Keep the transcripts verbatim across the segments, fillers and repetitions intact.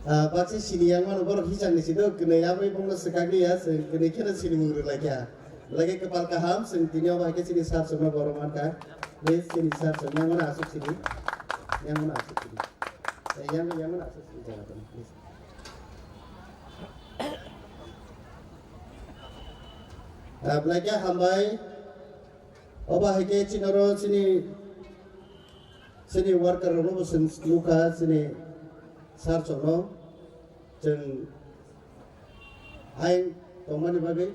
Ah, baksa sini yang mano borok hisang ni sido kwnwi aboni bongno swkak liya, chwng kwnwi kheno sinimung rwlai kha. Belai khe kwpal kaham, chwng tini obo hai khe chini sir chwngno borok man kha. Please, chini sir chwng yang mano aswk sini. Yang mano aswk sini. Eh, yang, yang mano aswk sini jaga tong, please. Ah, belai khe hambai. Obo hai khe chini oro chini, chini worker rokno bo chwng nukha, chini sir chwngno chwng ain tongmani bagwi.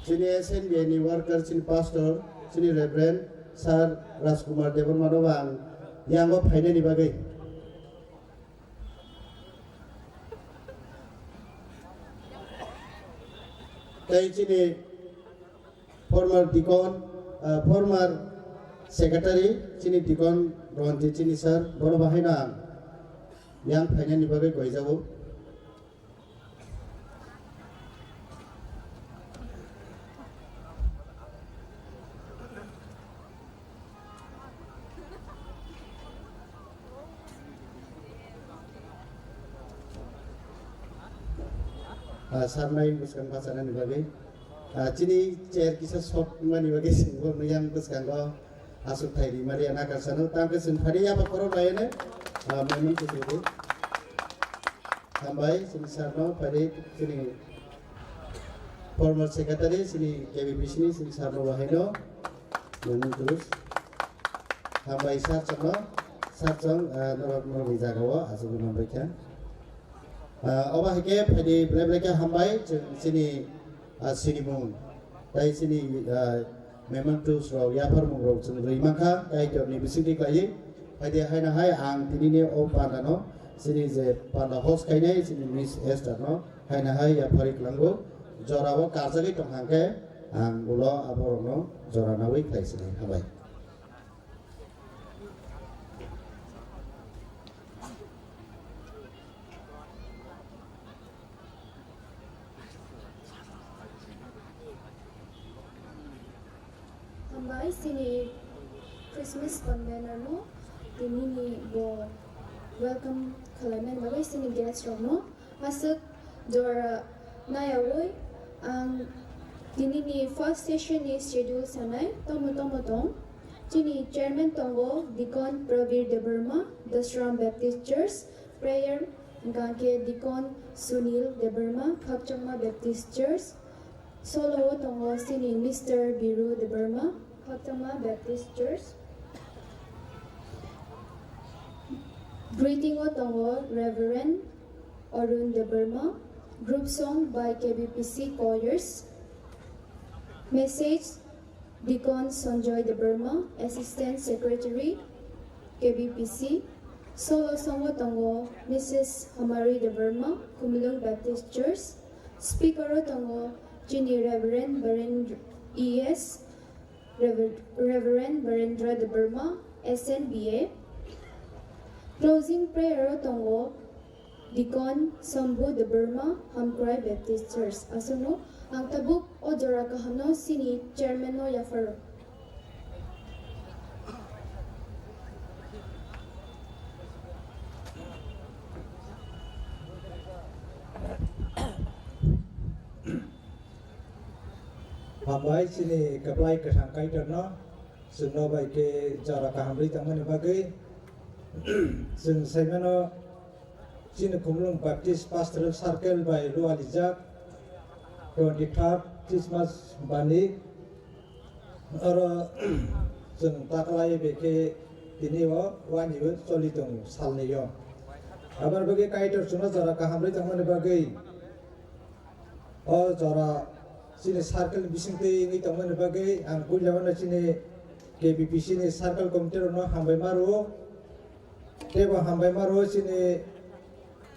Chini S N B A ni worker, chini pastor, chini Reverend Sir Rajkumar Debbarma no ang yango phainani bagwi. Tei chini former deacon, ah, former secretary, chini deacon Ronjit chini sir, bono bahaino ang yang phainani bagwi goijago. Ah, sarnai bwskang bachanani bagwi. Ah, chini chair kisa short wngmani bagwi chwng bo yang bwskango aswk thai rimani anakar sano. Tamo khe chwng phani yapha khorok laiyane, ah, memon kuchukdi. Hambai, chini sir no, phari chini former secretary, chini K B P C ni chini sir no bahaino, Momin Kurus. Hambai sir chwngno, sir chwng, ah, norok, norokni jagao achugwi manbai kha. Ah, obo hai khe phaidi belai belai khe hambai, chwng chini, ah, sinimung, tai chini, ah, mementos rok, yapharmung rok chwng rwi mankha, Kaitorni bisingtwi khlaiwi. Phaidi haino hai ang tinini o pandano chini je panda host khainai chini Miss Esther no haino hai yapharwi kwlango, jorao karjagwi tongkha hwnkhe ang ulo aborokno jora naui khlai sini. Hambai. Hambai chini Christmas convener no tinini bo welcome khwlaimani bagwi chini guest rokno aswk jora nayaui ang tinini first session ni schedule sanai tomo tomo tong. Chini chairman tongo Deacon Prabir Debbarma, Dasram Baptist Church, prayer hwnkha khe Deacon Sunil Debbarma, Khakchangma Baptist Church, solo o tongo chini Mister Biru Debbarma, Khakchangma Baptist Church. Greeting o tongo Reverend Arun Debbarma, group song by K B P C choirs. Message, Deacon Sanjoy Debbarma, Assistant Secretary, K B P C. Solo songo tongo Missus Hamari Debbarma, Khumulwng Baptist Church. Speaker o tongo chini Reverend Barendra, E S, Rever-, Reverend Barendra Debbarma, S N B A. Closing prayer o tongo Deacon Sambhu Debbarma, Hamkrai Baptist Church. Aswkno ang tabuk o jora kahamno chini chairman no yapharo. Hambai chini kwplai kwthang Kaitorno, chwngno bai khe jora kaham rwi tongmani bagwi. Chwng saimano, chini Khumulwng Baptist Pastoral Circle bai lualijak twenty third Christmas bani. Oro chwng taklai bai khe tini o wani o choli tongo salni o. Aboni bagwi Kaitor chwngno jora kaham rwi tongmani bagwi, o jora chini circle ni bisingtwi wngwi tongmani bagwi ang puila uano chini K B P C ni circle committee rokno hambai ma rwo. Tei bo hambai ma rwo chini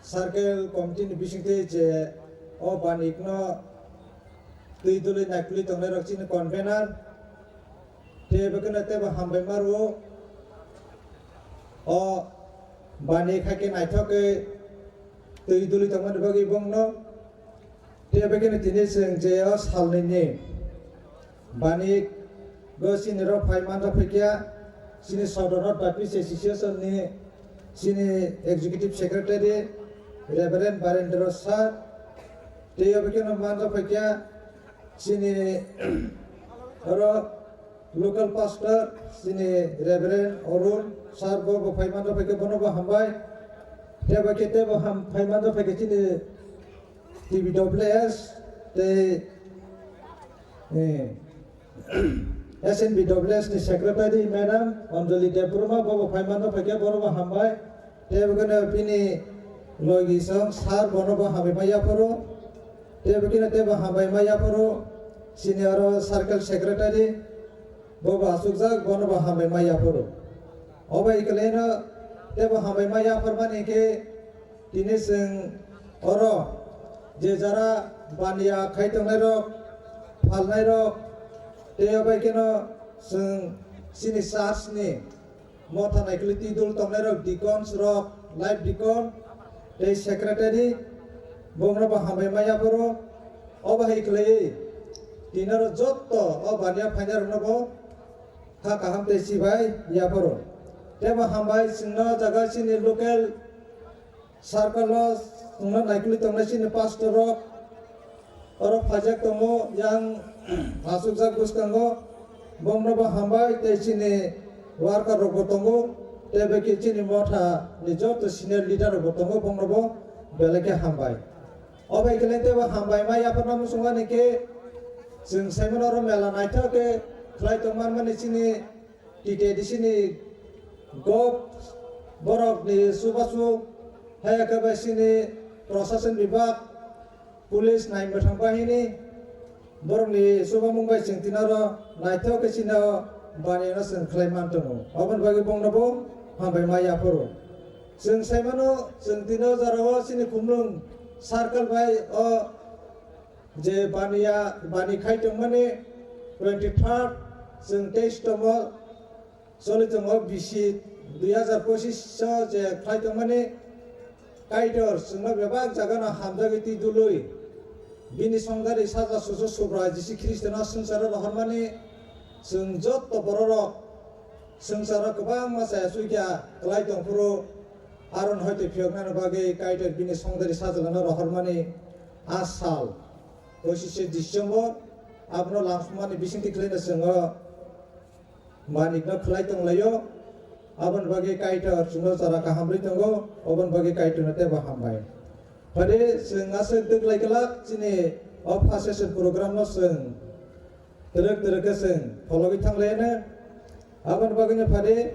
circle committee ni bisingtwi je o banikno twi dului naikolwi tongnai rok chini convener. Tei bo kheno tei bo hambai ma rwo. O bani khai khe naithok khe twi duli tongmani bagwi bongno. Tei bo kheno tini chwng je o salnwi ni Bani go chini rok phai manjak phaikya, chini Sodorot Baptist Association ni chini Executive Secretary Reverend Barendra Sir, tei obo keno manjak phaikya chini oro local pastor chini Reverend Arun Sir bo, bo phai manjak phaikya, bono bo hambai. Tei bo khe tei bo ham phai manjak phaikya chini T B W S tei, eh, S N B W S ni secretary madam Anjali Debbarma bo bo phai manjak phaikya, bono bo hambai. Tei bo keno bini logi song sir bono bo hambai ma yapharo. Tei bo keno tei bo hambai ma yapharo. Chini oro circle secretary bo bo asukjak, bono bo hambai ma yapharo. Obo ikwleno tei bo hambai ma yapharmani khe tini chwng oro je jara baniya khai tongnai rok, phalnai rok, tei obo keno chwng chini church ni motha naikolwi twi dul tongnai rok, deacons rok, life deacon tei secretary, bongno bo hambai ma yapharo. Obo hai kwlaiwi tini oro jotto o baniya phainai rokno bo kha kaham tei chibai yapharo. Tei bo hambai chwngno jaga chini local circle o chwngno naikolwi tongnai chini pastor rok oro phaijak tongo, yang achukjak bwskango, bongno bo hambai tei chini worker rok bo tongo, tei bai khe chini motha ni joto senior leader rok bo tongo, bongno bo belai khe hambai. Obo hai khe tei bo hambai ma yapharna muchungmani khe chwng saimano oro mela naithok khe khlai tongmanmani chini T T A D C ni gok borok ni chubachu, hai khe bai chini prosason bibhag, police, naimwthang bahini borok ni chubamung bai chwng tini oro naithok khe chini o baniya no chwng khlai man tongo. Oboni bagwi bongno bo hambai ma yapharo. Chwng saimano chwng tini o jora o chini Khumlwng circle bai o je baniya, bani khai tongmani twenty third chwng teis tomo choli tongo bisi dui hazar pochis o je khlai tongmani Kaitor chwngno bebak jagano hamjagwi twi dului bini songdari saja susu Subrai Jisu Khristono swngcharo rohormani chwng jotto bororok swngcharo kwbangma chaya chuikya kwlai tongphuru Aron hoite phiyoknani bagwi Kaitor bini songdari sajalano rohormani a sal, pochis se December, abono langphumani bisingtwi khlaino chwng o manikno khlai tonglaio. Aboni bagwi Kaitor chwngno jora kaham rwi tongo, oboni bagwi Kaitorno teibo hambai. Phade chwng aswk twklai glak chini o first session program no chwng twrwk twrwk khe chwng phologwi thanglaino. Aboni bagwino phade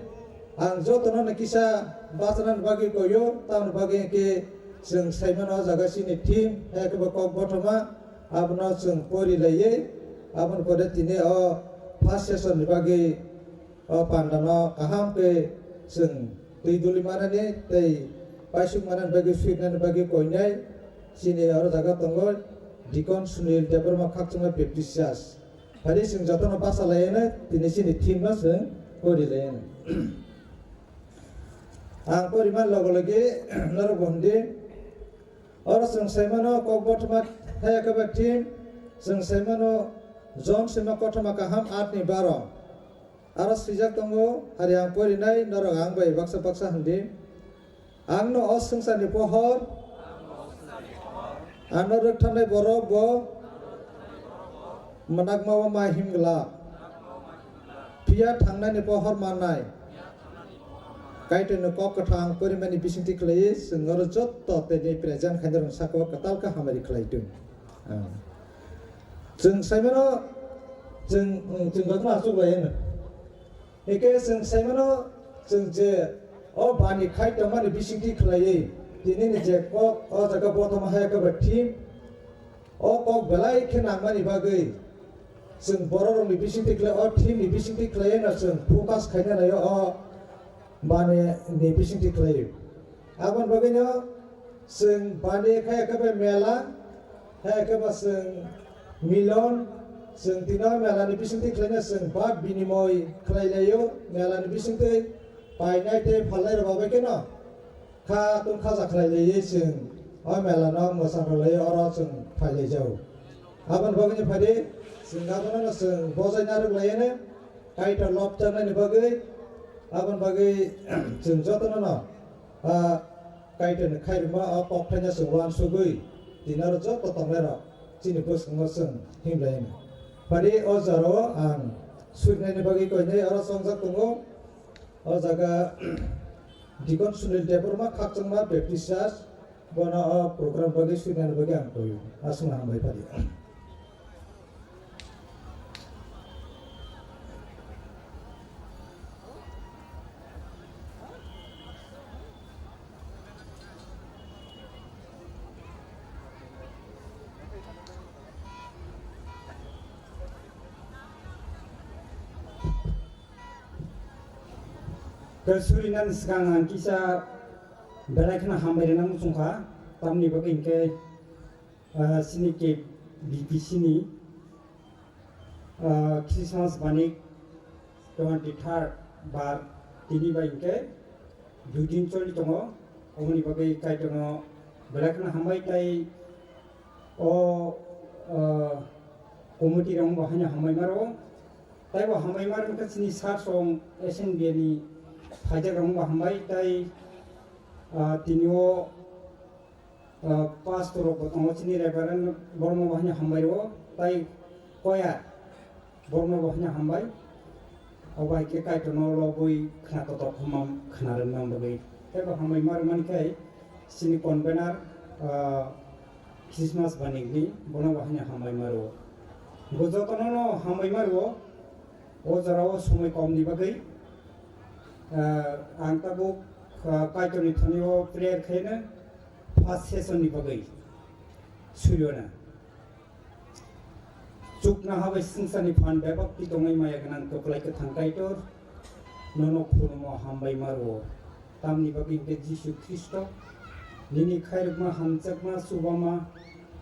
ang jotono no kisa bachanani bagwi koio, tamoni bagwi hwnkhe chwng saimano o jaga chini theme, hai khe bo kok bothoma, abono chwng pori laiwi, aboni pore tini o first session ni bagwi o panda no kaham khe chwng twi duli manani tei paisuk manani bagwi suinani bagwi koinai chini oro jaga tongo Deacon Sunil Debbarma Khakchangma Baptist Church. Phadi chwng jotono bacha laiano tini chini theme no chwng pori laiano. Ang porima logo logi norok bo hwndi. Oro chwng saimano kok bothoma thaya khe ba theme, chwng saimano John sima kothoma kaham aat ni baro. Aro swijak tongo, hari ang porinai, norok ang bai baksa baksa hwndi. Ang no o swngcharni pohor, ano rwktharnai borok bo mwnakma o ma him glak. Phiya thangnani pohor mannai. Kaitorni kok kwthang porimani bisingtwi khlaiwi chwng oro jotto tini present khainai rokni sakao kwtal khe hamari khlai tong. Ah. Chwng saimano, chwng, chwng jotono achuk lai hwno. Hwnkhe chwng saimano, chwng je o bani khai tongmani bisingtwi khlaiwi, tinini je kok o jaga bothoma hai khe ba theme, o kok belai khe nangmani bagwi chwng bororokni bisingtwi khlai, o theme ni bisingtwi khlaiwi no chwng focus khaina naio o bani ni bisingtwi khlaiwi. Aboni bagwino chwng bani khai khe ba mela, hai khe ba chwng milon, chwng tino mela ni bisingtwi khlaina chwng bad binimoi khlai laio, mela ni bisingtwi painai tei phalnai rok bai kheno kha tong khaja khlai laiwi chwng o mela no mwchang rw laio, oro chwng phai lai jao. Aboni bagwino phadi Chwng abono no chwng bojai narwk lai anw, Kaitor lobjaknani bagwi, aboni bagwi chwng jotono no, ah, Kaitorni khairokma o kokthaino chwng uansugwi, tini oro joto tongnairok chini bwskango chwng himlai anw. Phari o jorao ang surinani bagwi koinai oro chongjak tongo. O jaga Deacon Sunil Debbarma, Khakchangma Baptist Church, bono o program bagwi swinani bagwi ang koi aswkno hambai phadi. Khe surinani swkang ang kisa belai kheno hambai rwna muchungkha, tamni bagwi hinkhe, ah, chini K B P C ni, ah, Christmas banik twenty third bar tini bai hinkhe dui din choli tongo, oboni bagwi Kaitorno belai kheno hambai tei o, ah, committee rok bo haino hambai maro. Tei bo hambai mar wngkha chini sir song S N B ni phaijak rok bo hambai tei, ah, tini o, ah, pastor rok bo tongo chini Reverend borok no bo haino hambai rwo tei choir borok no bo haino hambai. Obo hai khe Kaitor no lobwi khna kotor khumam khna rwna bagwi tei bo hambai mar mani khe chini convener, ah, Christmas banik ni bono bo haino hambai mar rwo. Bo jotono no hambai mar rwo. O jora o somoi kom ni bagwi, ah, ang tabuk, ah, Kaitor ni thani o prayer khaino first session ni bagwi suriyona. Chukna habai swngcharni phan bebak twi tongnai maya gwnang kwplai kwthang Kaitor, nono khulumo hambai maro. Tamni bagwi hinkhe Jisu Khristo nini khairokma hamjakma chubama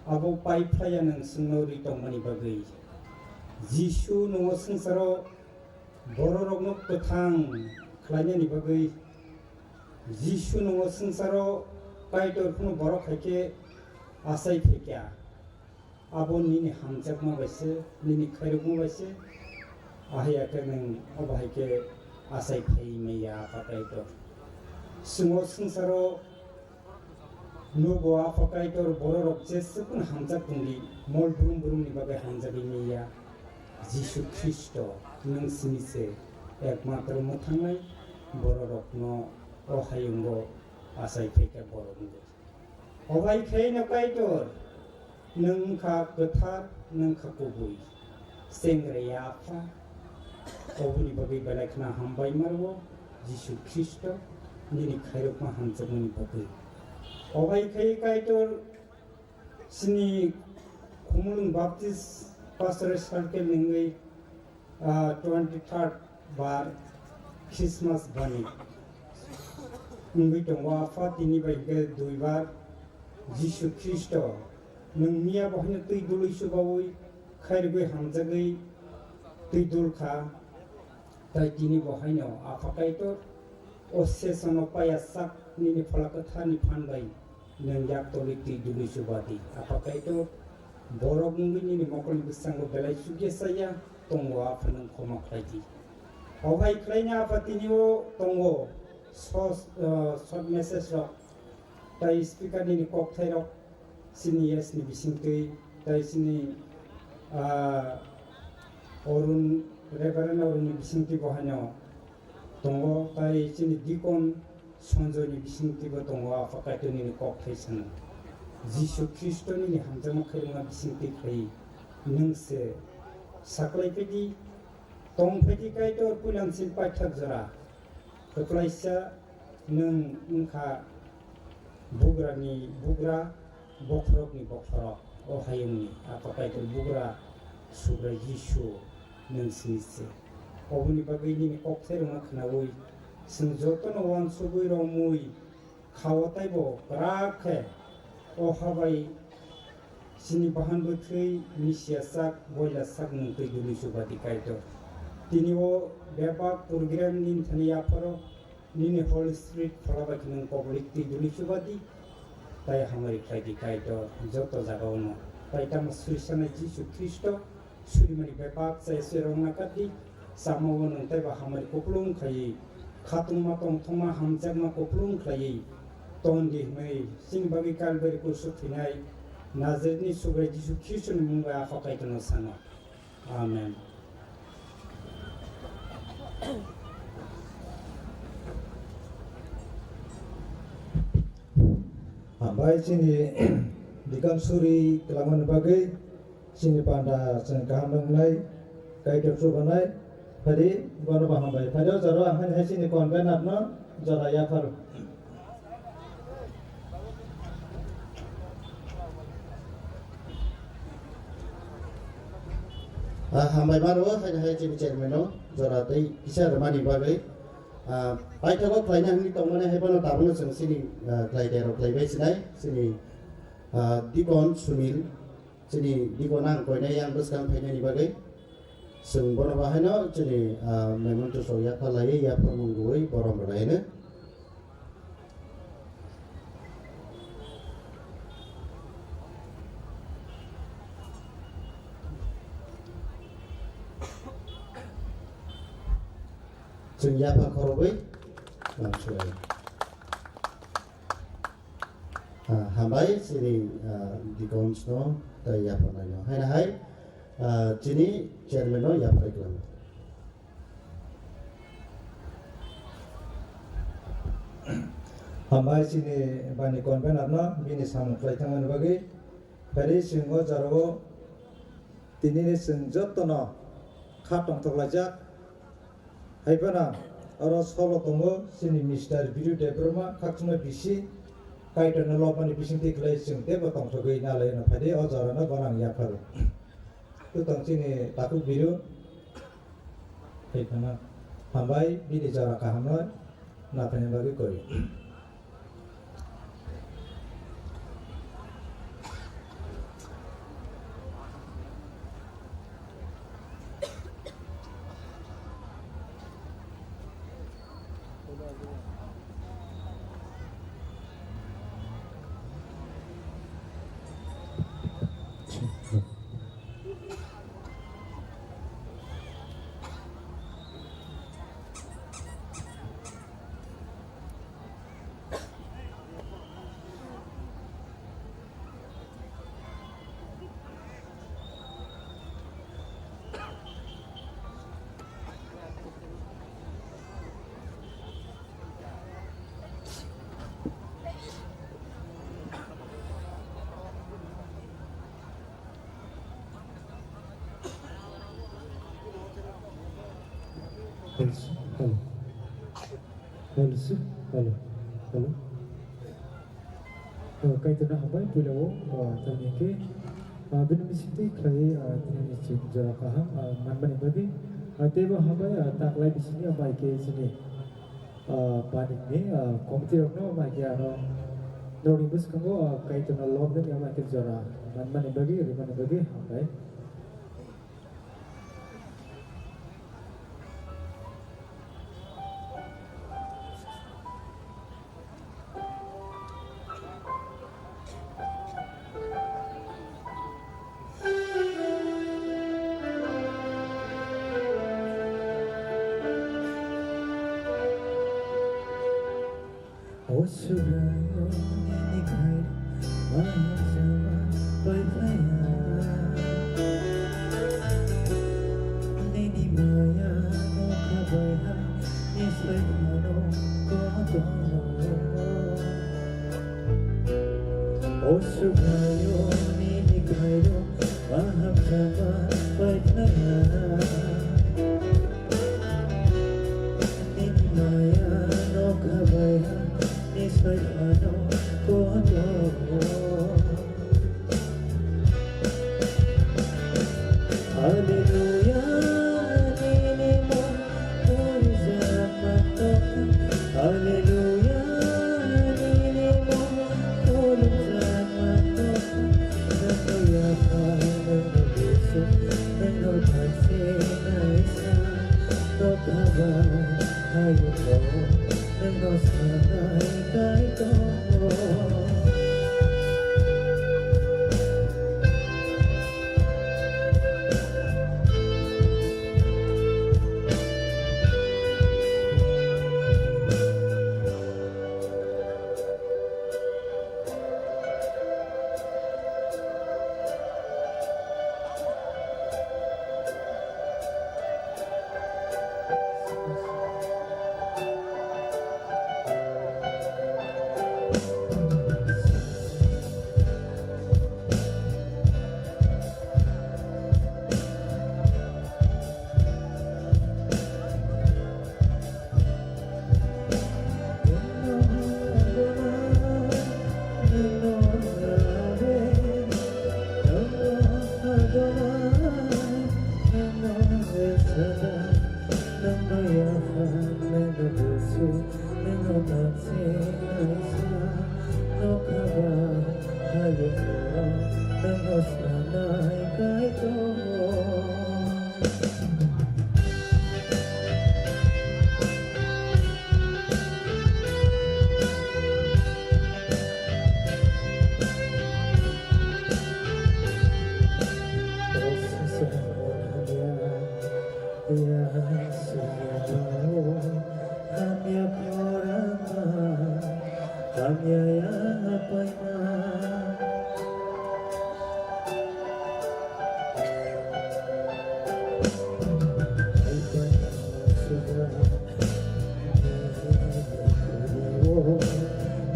abo pai phlaiya nwng chwngno ri tongmani bagwi. Jisu nungo swngcharo bororokno kwthang khlainani bagwi. Jisu nungo swngcharo Kaitor phano borok hai khe achai phaikha. Abo nini hamjakma bai se, nini khairokma bai se, ahai ya khe nwng obo hai khe achai phai maya Apha Kaitor. Chwng o swngcharo nugo Apha Kaitor bororok jeswk phano hamjak tongdi, mol brum brumni bagwi hamjagwi maya Jisu Khristo, nwng simi se ekmatro mwthangnai bororokno o hayungo achai phaikha borok wngwi. Obai khe no Kaitor, nwng wngkha kwthar, nwng wngkha kubui. Chengrai ya Apha, oboni bagwi belai khna hambai maro, Jisu Khristo, nini khairokma hamjakmani bagwi. Obai khe Kaitor, chini Khumulwng Baptist Pastoral Circle ni wngwi, ah, twenty third bar Christmas bani wngwi tongo. Apha, tini bai hwnkhe dui bar Jisu Khristo, nwng miya bo haino twi dului chubaui khairogwi hamjagwi twi dul kha. Tai tini bo haino Apha Kaitor, o sesono paya sak nini Phola Kwtharni phan bai nwng yak tolwi twi dului chuba di. Apha Kaitor, borok wngwi nini mokolni bwskango belai chukya chaya tongo, Apha nwng khoma khlai di. Obai khlaina Apha tini o tongo, sos-, ah, short message rok, tai speaker nini kokthai rok, chini yes ni bisingtwi, tai chini, ah, Arun, Reverend Arun ni bisingtwi bo haino tongo, tai chini deacon Sanjoy ni bisingtwi bo tongo, Apha Kaitor nini kokthai sano. Jisu Khristo nini hamjakma khairokma bisingtwi khlai nwng se saklai phaidi, tong phaidi Kaitor puilang sin paithak jora. Kwplaisa nwng wngkha bugrani bugra, bokhorokni bokhorok, o hayungni Apha Kaitor bugra Subrai Jisu nwng sini se. Oboni bagwi nini kokthai rwngno khnaui chwng jotono uansugui romui kha-o taibo kwrak khe o ha bai chini bahan bwthwi misiya sak, boila sak nwng twi dului chuba di Kaitor. Tini o bebak program nini thani yapharo nini Holy Spirit phola bai khe nwng koboli twi dului chuba di. Tai hamari khlai di Kaitor joto jagao no. Tai tamo surisanai Jisu Khristo Surimani bebak chai se rwngna kati, chama o nwng taibo hamari kupulung khaiwi, khatungma tongthokma hamjakma kupulung khlaiwi ton di hwnwi chini bagwi Kalbari kusu thwinai Nazaretni Subrai Jisu Khristoni mung bai Apha Kaitorno sano. Amen. Hambai chini dikon suri kwlangmani bagwi. Chini panda chwng kaham wngnai, Kaitor chubanai, phadi bono bo hambai. Phadi o jora ang hai hai chini convener no jora yaphar. Ah, hambai maro, hai hai chini chairman no jora tei kisa rwmani bagwi. Ah, paithago khlaina hwnwi tongmani hai bono tabukno chwng chini, ah, khlai tei rok khlai bai sinai, chini, ah, Dikon Sunil. Chini dikon ang koinai yang bwskang phainani bagwi. Chwng bono bahaino chini, ah, memento sok yapha laiwi yapharmung rwui borom rwlaino. Chwng yapha khorogwi, ah, surai. Ah, hambai chini, ah, deacons no tei yapharnai no. Haino hai, ah, chini chairman no yaphar kwlangma. Hambai chini bani convener no bini samung khlai thangmani bagwi. Phari chwng o jora o tini ni chwng joto no kha tongthok laijak. Hai phano oro solo tongo chini Mister Biru Debbarma, Khakchangma bisi, Kaitorno lobmani bisingtwi khlai chwng teibo tongthogwi nalai no phai di, o jorano bono ang yapharo. Tei tong chini takhuk Biru, hai phano hambai bini jora kahamno naphaina bagwi koi. Hello. Hello, sir. Hello. Hello. Ah, Kaitorno hambai puila o, ah, tamni khe, ah, bini bisingtwi khlaiwi, ah, tini ni chwng jora kaham, ah, manmani bagwi, ah, teibo hambai, ah, taklai bisingni amai khe chini, ah, panini, ah, committee rokno amai khe ano norokni bwskango, ah, Kaitorno lobnani amai khe jora manmani bagwi, rimani bagwi hambai. O Subraiyung, nini khairok ma hamjakma pai phlaiya. Nini maya nokha bai ha ni slai phano kotor. O Subraiyung, nini khairok ma hamjakma pai phlaiya. Nini maya nokha bai ha ni slai phano kotor. Hallelujah, nini mung purjakma tongkha. Hallelujah, nini mung purjakma tongkha. Nokha bai ha ni slai phano kotor. Hayung no, nwng no sanai kai tongo. Nangno yapha, nangno busu, nangno bakse naisa, nokha ba hayung o, nangno sanai kaitor.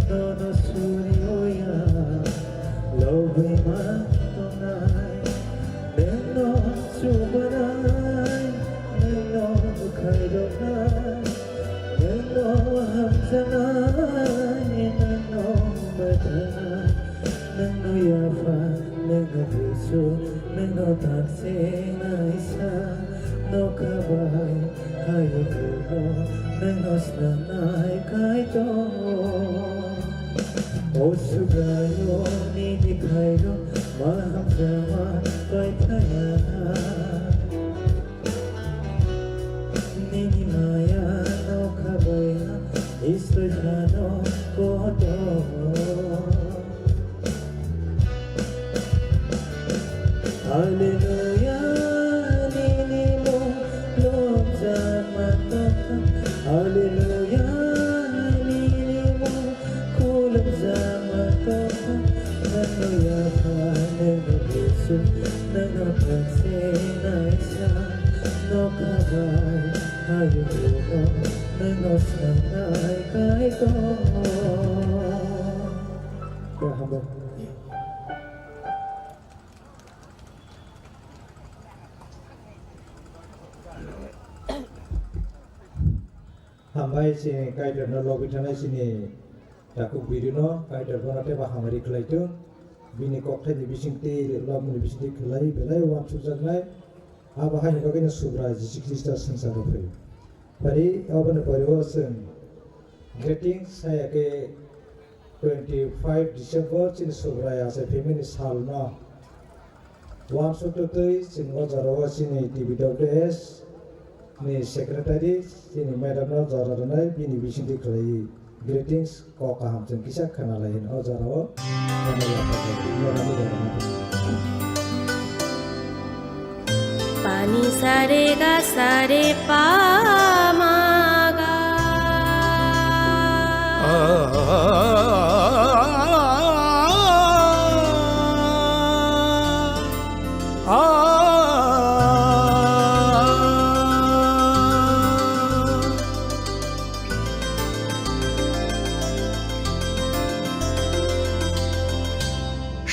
Nono suri oya, lobwi ma tongnai. Nengno chubanai, nengno khairoknai, nengno hamjaknai, nengno mwthangna, nengno yapha, nengno busu, nengno tanse naisa, nokha bai hayungno, nengno snamnai kaitor. O Subraiyung, nini khairok ma hamjakma paithaya. Nini maya nokha bai ha, istoi phano kotor. Hallelujah, nini mung lobjakma tongkha. Hallelujah, nini mung khulumjakma tongkha. Nangno yapha, nangno busu, nangno bakse naisa, nokha bai hayungno, nangno sanai kaitor. Ya, hambai. Hambai, chini Kaitorno lobwi thangnai chini takhuk birino, Kaitor bono teibo hamari khlai thung. Bini kokthaini bisingtwi, lobmungni bisingtwi khlai belai uansukjaknai. Abo haini bagwino Subrai Jisu Khristo swngcharo phai. Phari, aboni pore o chwng greetings saya khe twenty five December chini Subrai achai phaimani salno uansukjak twi chwng o jorao chini T B W S ni secretary chini madam no jora rwnai bini bisingtwi khlaiwi greetings. Kok kaham chwng kisa khwnalai hino o jorao. Pani sa re ga sa re pa ma ga.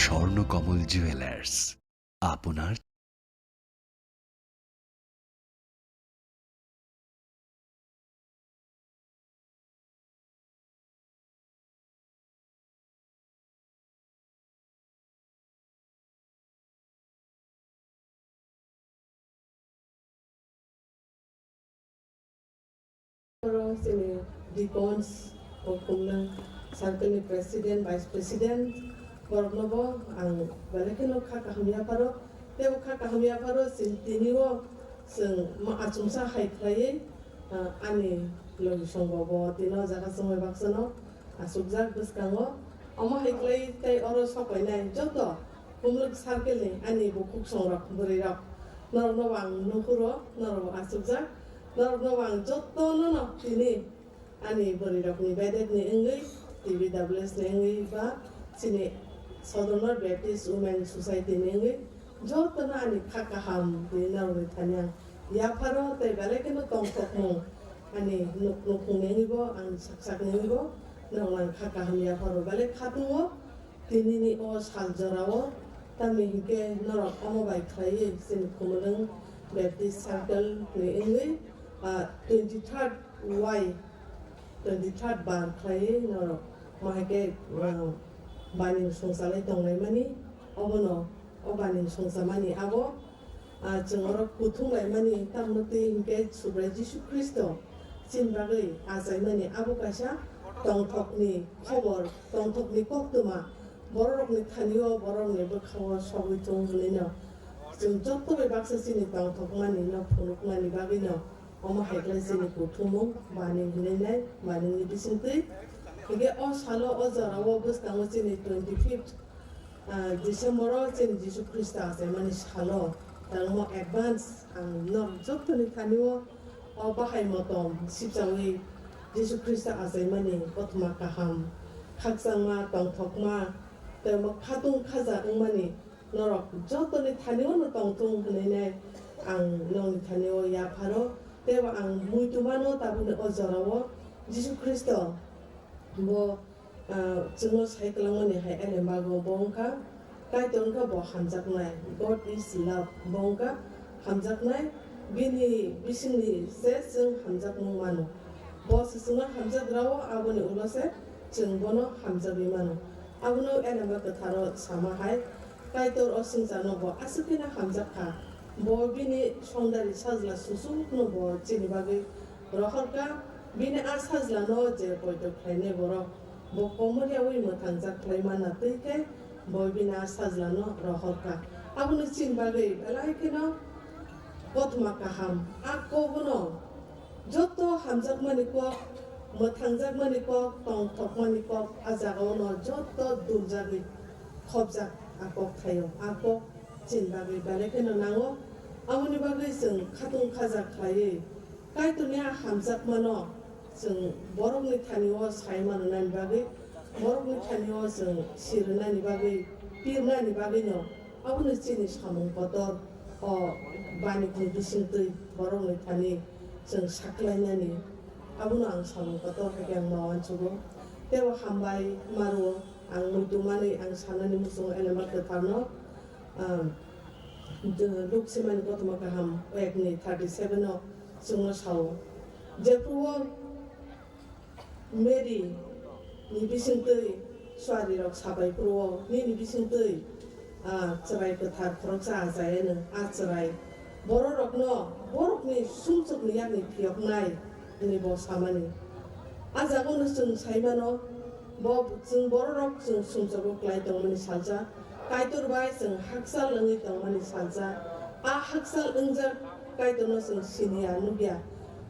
Swarnakamal jewellers, আপনার Oro chini deacons, o Khumlwng circle ni president, vice president, borokno bo ang belai kheno kha kaham yapharo. Tei o kha kaham yapharo chwng tini o chwng ma achomsa hai khlaiwi, ah, ani logisong bo, bo tini o jaga chwngbai baksa no achukjak bwskango. Omo hai khlai tei oro sok painai joto Khumlwng circle ni ani bukhuk songrok bwrwi rok, norok no bo ang nukhuro, norok bo achukjak, norok no bo ang joto no no tini ani bwrwi rokni bedek ni wngwi, T B W S ni wngwi ba chini Sodorno Baptist Women Society ni wngwi jotono ani kha kaham twi narwkni thani ang yapharo tei belai kheno tongthokmung ani nuk nukhungni wngwi bo ang sak sakni wngwi bo norokno ang kha kaham yapharo belai khatungo. Tinini o sal jorao, tamni hinkhe norok omo bai khlaiwi chini Khumulwng Baptist Circle ni wngwi, ah, twenty third Y, twenty third bar khlaiwi norok ma hai khe, ah, bani songchalai tonglaimani, obono o bani songchamani abo Ah, chwng oro kuthum laimani, tamno twi hinkhe Subrai Jisu Khristo chini bagwi achaimani, abo kaisa tongthokni khobor, tongthokni koktwma, bororokni thani-o, bororokni bwkha-o sogwi thung hwnwi no chwng joto bai baksa chini tongthokmani no phunukmani bagwi no omo hai khlai chini kuthumung mani hwnwi nai, maningni bisingtwi. Hinkhe o salo, o jora-o bwskango chini twenty fifth Ah, December-o chini Jisu Khristo achaimani salo, tangmo advance ang norok jottoni thani-o o bahai motom sipchawi Jisu Khristo achaimani kothoma kaham, khakchangma, tongthokma, tei omo khatung khaja wngmani norok jottoni thani-o no tongthung hwnwi nai ang nokni thani-o yapharo, tei bo ang muitu mano tabukni o jora-o Jisu Khristo bo Ah, chwngno sai kwlangmani hai elembago bo wngkha, Kaitor wngkha bo hamjaknai, God is love, bo wngkha hamjaknai, bini bisingni se chwng hamjakmung mano. Bo se chwngno hamjagrao, aboni ulo se chwng bono hamjagwi mano. Abono Elemba Kwtharo sama hai, Kaitor o swngcharno bo aswk kheno hamjak kha. Bo bini songdari sajla susukno bo chini bagwi rohorkha, bini a sajlano je poito khlainai borok. Bo komoryaui mwthangjak khlai manna twi khe bo bini a sajlano rohorkha. Abono chini bagwi belai kheno kothoma kaham. A kogono joto hamjakmani kok, mwthangjakmani kok, tongthokmani kok, a jagao no joto duljagwi khopjak a kok thaio. A kok chini bagwi belai kheno nango. Aboni bagwi chwng khatung khaja khlaiwi Kaitorni a hamjakmano chwng borokni thani-o sai mananani bagwi, borokni thani-o chwng sirwnani bagwi, pirnani bagwino abono chini samung kotor o banikni bisingtwi borokni thani chwng saklainani, abono ang samung kotor hai khe ang ma uansugo. Tei bo hambai ma rwo, ang muitu manwi ang sanani muchungo Elemba Kwtharno, ah, Luk Simani Kothoma Kaham ekni thirty seven o chwngno sao, jephru-o Mary ni bisingtwi suarirok sabai phuru-o nini bisingtwi, ah, chwrai kwthar khoroksa achai-anw, a chwrai bororokno borokni sumsokni yakni phiyoknai, hwnwi bo samani. A jagano chwng sai mano, bo chwng bororok chwng sumsogo klai tongmani salsa, Kaitor bai chwng hakchal wngwi tongmani salsa. A hakchal wngjak Kaitorno chwng siniya, nukya.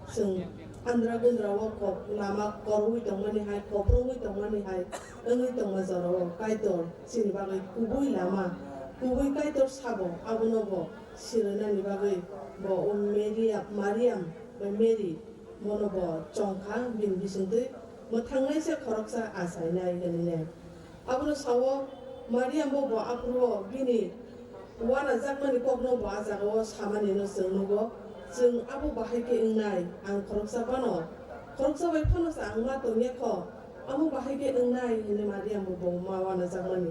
Chwng andra gundra o kok lama korwi tongmani hai, koprwngwi tongmani hai wngwi tongma jorao Kaitor chini bagwi kubui lama, kubui Kaitor sabo, abono bo sirwnani bagwi bo o Maria, Mariam bai Mary bono bo chongkha, bini bisingtwi mwthangnai se khoroksa achainai hwnwi nai. Abono sao, Mariam bo, bo aphuru-o bini uanajakmani kokno bo a jagao samanino chwng nugo. Chwng abo bahai khe wngnai, ang khoroksa phano, khoroksa bai phano se ang ma tongya kho, amo bahai khe wngnai, hwnwi Mariam bo, bo ma uanajakmani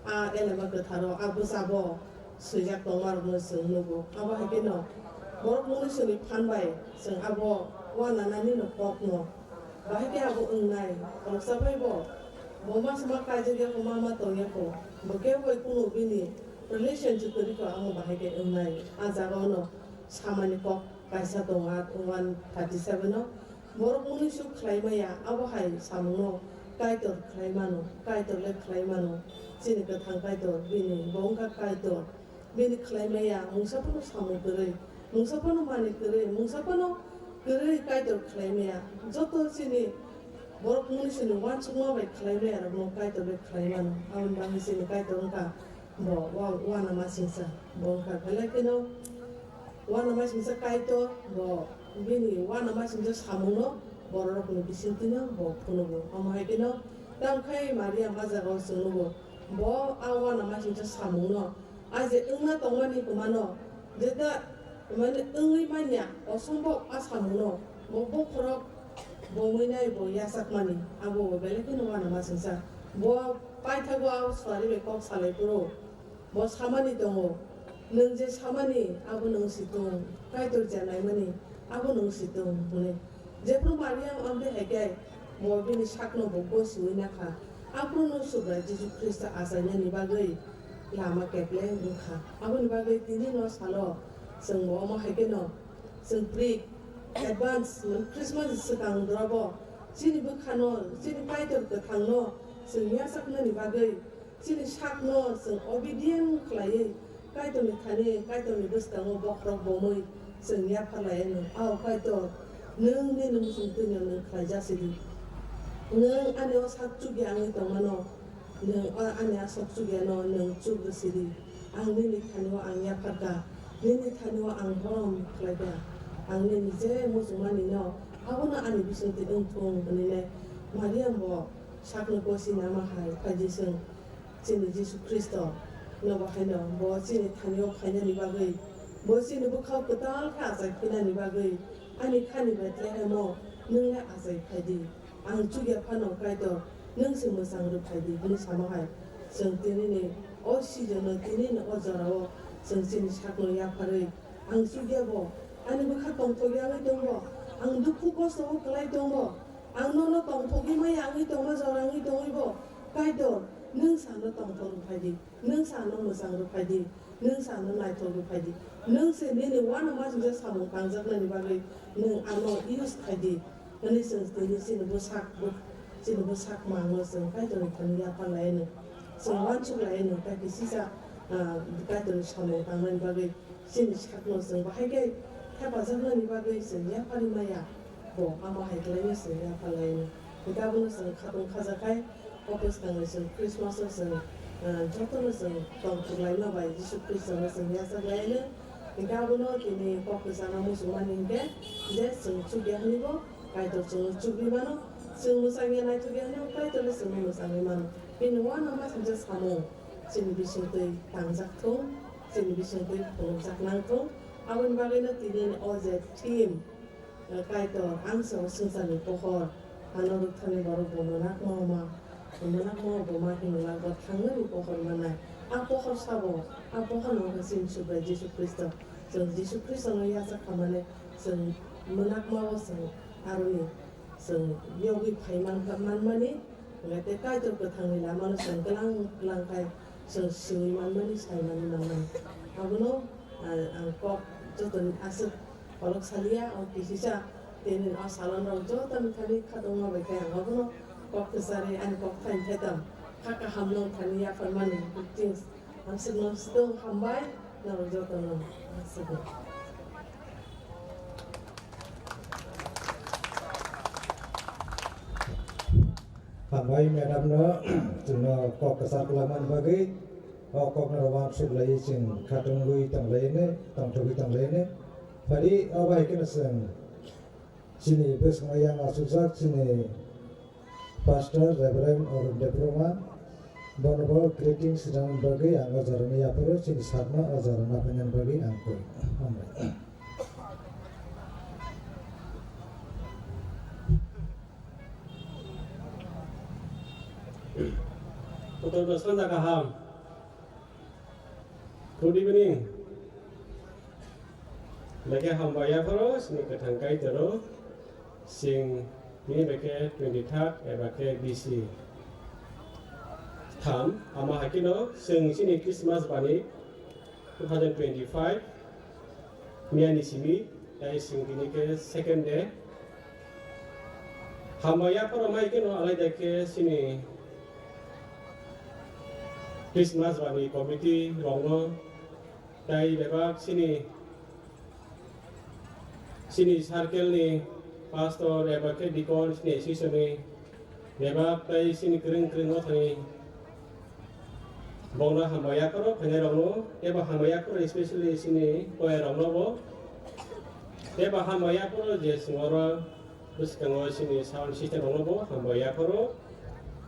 a Elemba Kwtharo a bwsabo swijak tongmarokno chwng nugo. Abo hai kheno borok mungwi chwngni phan bai chwng abo uanananino kokno bahai khe abo wngnai. Khoroksa bai bo, bo ma se ma kaijak ya kho, ma ma tong ya kho, bo kebo bai kunu bini relationship kwrwi kho, amo bahai khe wngnai. A jagao no samani kok kaisa tongo, a one thirty seven o. Borok mungwi suk khlai maya, abo hai samungno Kaitor khlai mano, Kaitor le khlai mano. Chini kwthang Kaitor, bini bo wngkha Kaitor. Bini khlai maya, mungsa phano samung kwrwi, mungsa phano manwi kwrwi, mungsa phano kwrwi Kaitor khlai maya. Joto chini borok mungwi chini uansukma bai khlai maya rokno Kaitor le khlai mano. Aboni bagwi chini Kaitor wngkha bo wa-, uanamasingcha, bo wngkha belai kheno uanamasingcha Kaitor, bo bini uanamasingcha samungno bororokni bisingtwino bo phunugo. Omo hai kheno tamo khai Mariam a jagao chwng nugo, bo a uanamasingcha samungno a je wngna tongmani kwmano, jeta mane wngwi manya, osombhob a samungno bo bokhorok bo wngwi nai bo yachakmani, abo bo belai kheno uanamasingcha. Bo paithago a suari bai kok salai phuru bo samani tongo, "Nwng je samani abo nwng si tong, Kaitor je naimani abo nwng si tong," hwnwi. Jephru Mariam amtwi hai khe bo bini sakno bo gosiwi nakha. Aphuru no Subrai Jisu Khristo achainani bagwi lama kekle wngkha. Aboni bagwi tini no salo Chwng bo omo hai kheno chwng pre advance, mane Christmas swkang drobo chini bwkhano, chini Kaitor kwthangno chwng yachaknani bagwi, chini sakno chwng obedient khlaiwi Kaitorni thani, Kaitorni bwskango bokhorok bomwi chwng yapharlai anw. O Kaitor, nwng nini muchung twino nwng khlaijak sidi. Nwng ani o sak chukya wngwi tongmano, nwng o ani aswk chukyano nwng chuk rw sidi. Ang nini thani-o ang yaphar kha, nini thani-o ang borom khlai kha. Ang nini je muchungmani no, abono ani bisingtwi wng thung hwnwi le Mariam bo sakno gosi nama hai phaidi chwng chini Jisu Khristo no bo haino bo chini thani-o phainani bagwi, bo chini bwkhao kwtal khe achai phinani bagwi, ani khani Bethlehemo nwng le achai phaidi. Ang chukya phano Kaitor, nwng se mwchang rw phaidi, hwnwi sama hai. Chwng tinini o season-o, tinini o jorao chwng chini sakno yapharwi, ang chukya bo, ani bwkha tongthok yangwi tongbo, ang dukhu kosto o kwlai tongbo, ang nono tongthokwi ma yangwi tongma jora wngwi tongwi bo, Kaitor, nwng sano tongthok rw phaidi. Nwng se ano mwchang rw phaidi, nwng se ano naithok rw phaidi, nwng se nini uanama singcha samung tangjaknani bagwi nwng ano use khaidi, hwnwi chwng tini chini bwsak, chini bwsak mangno chwng Kaitorni thani yapharlai anw, chwng uansuk lai anw, tei kisisa, ah, Kaitorni samung tangnani bagwi chini sakno chwng bahai khe thepajaknani bagwi chwng yapharwi maya, bo amo hai khlaino chwng yapharlai anw. Hwnkhe abono chwng khatung khajakhai, o bwskangni chwng Christmas-o chwng, ah, jotono chwng tongthok laima bai Jisu Khristono chwng yachak lai anw. Hwnkhe abono tini kok kwchangno muchungmani hinkhe je chwng chukya hwnwibo Kaitor chwngno chukwi mano, chwng mwchangya naithokya hwnwibo Kaitorno chwngno mwchangwi mano. Bini uanama singcha samung chini bisingtwi tangjak thung, chini bisingtwi phunukjak nang thung. Aboni bagwino tini o je theme, Kaitor, ang se o swngcharni pohor, ano rwktharni borok bo mwnakma-o ma, mwnakma-o bo ma himlak, bo thangnani pohor mannai. A pohor sabo, a pohor no wngkha chini Subrai Jisu Khristo. Chwng Jisu Khristono yachak khamani chwng mwnakma-o chwng aroni chwng yogwi phai mankha, manmani, hwnkhe tei Kaitor kwthangni lamano chwng glang glang khai chwng swiwi manmani, saimani, nangmani. Abono, ah, ang kok jotoni aswk kolok saliya, o kisisa, tini o salon rok joto ni thani khatungma bai khe ang abono kok kwcharwi ani kok thaini theto kha kaham no thani yapharmani. Greetings, ang swkno swtwng hambai norok joto no, ang swkno. Hambai madam no, chwngno kok kwchar kwlangmani bagwi, o kokno rw uansuk laiwi chwng khatungwi tonglaini, tongthogwi tonglaini. Phari o bai kheno chwng chini bwskango yang achukjak chini Pastor Reverend Arun Debbarma, bono bo greetings rwna bagwi ang o jorani yapharo chini sakno o jora naphainani bagwi ang koi. Hambai. Kotor sanja kaham. Good evening. Beke hambai yapharo, sini kwthang Kaitoro, sing bini beke twenty-third eba khe B C tham, ama hakino, sing sini Christmas bani two thousand twenty-five, miyani simi, tai sing tini khe second day. Hambai yapharo mai kheno alaida khe sini Christmas bani committee rokno tai bebak sini, sini circle ni pastor eba khe deacon sini association ni bebak tai sini kwrwng kwrwng o thani bongno hambai yapharo phainai rokno, tei bo hambai yapharo especially sini choir rokno bo, tei bo hambai yapharo je chwng oro bwskango sini sound system rokno bo hambai yapharo,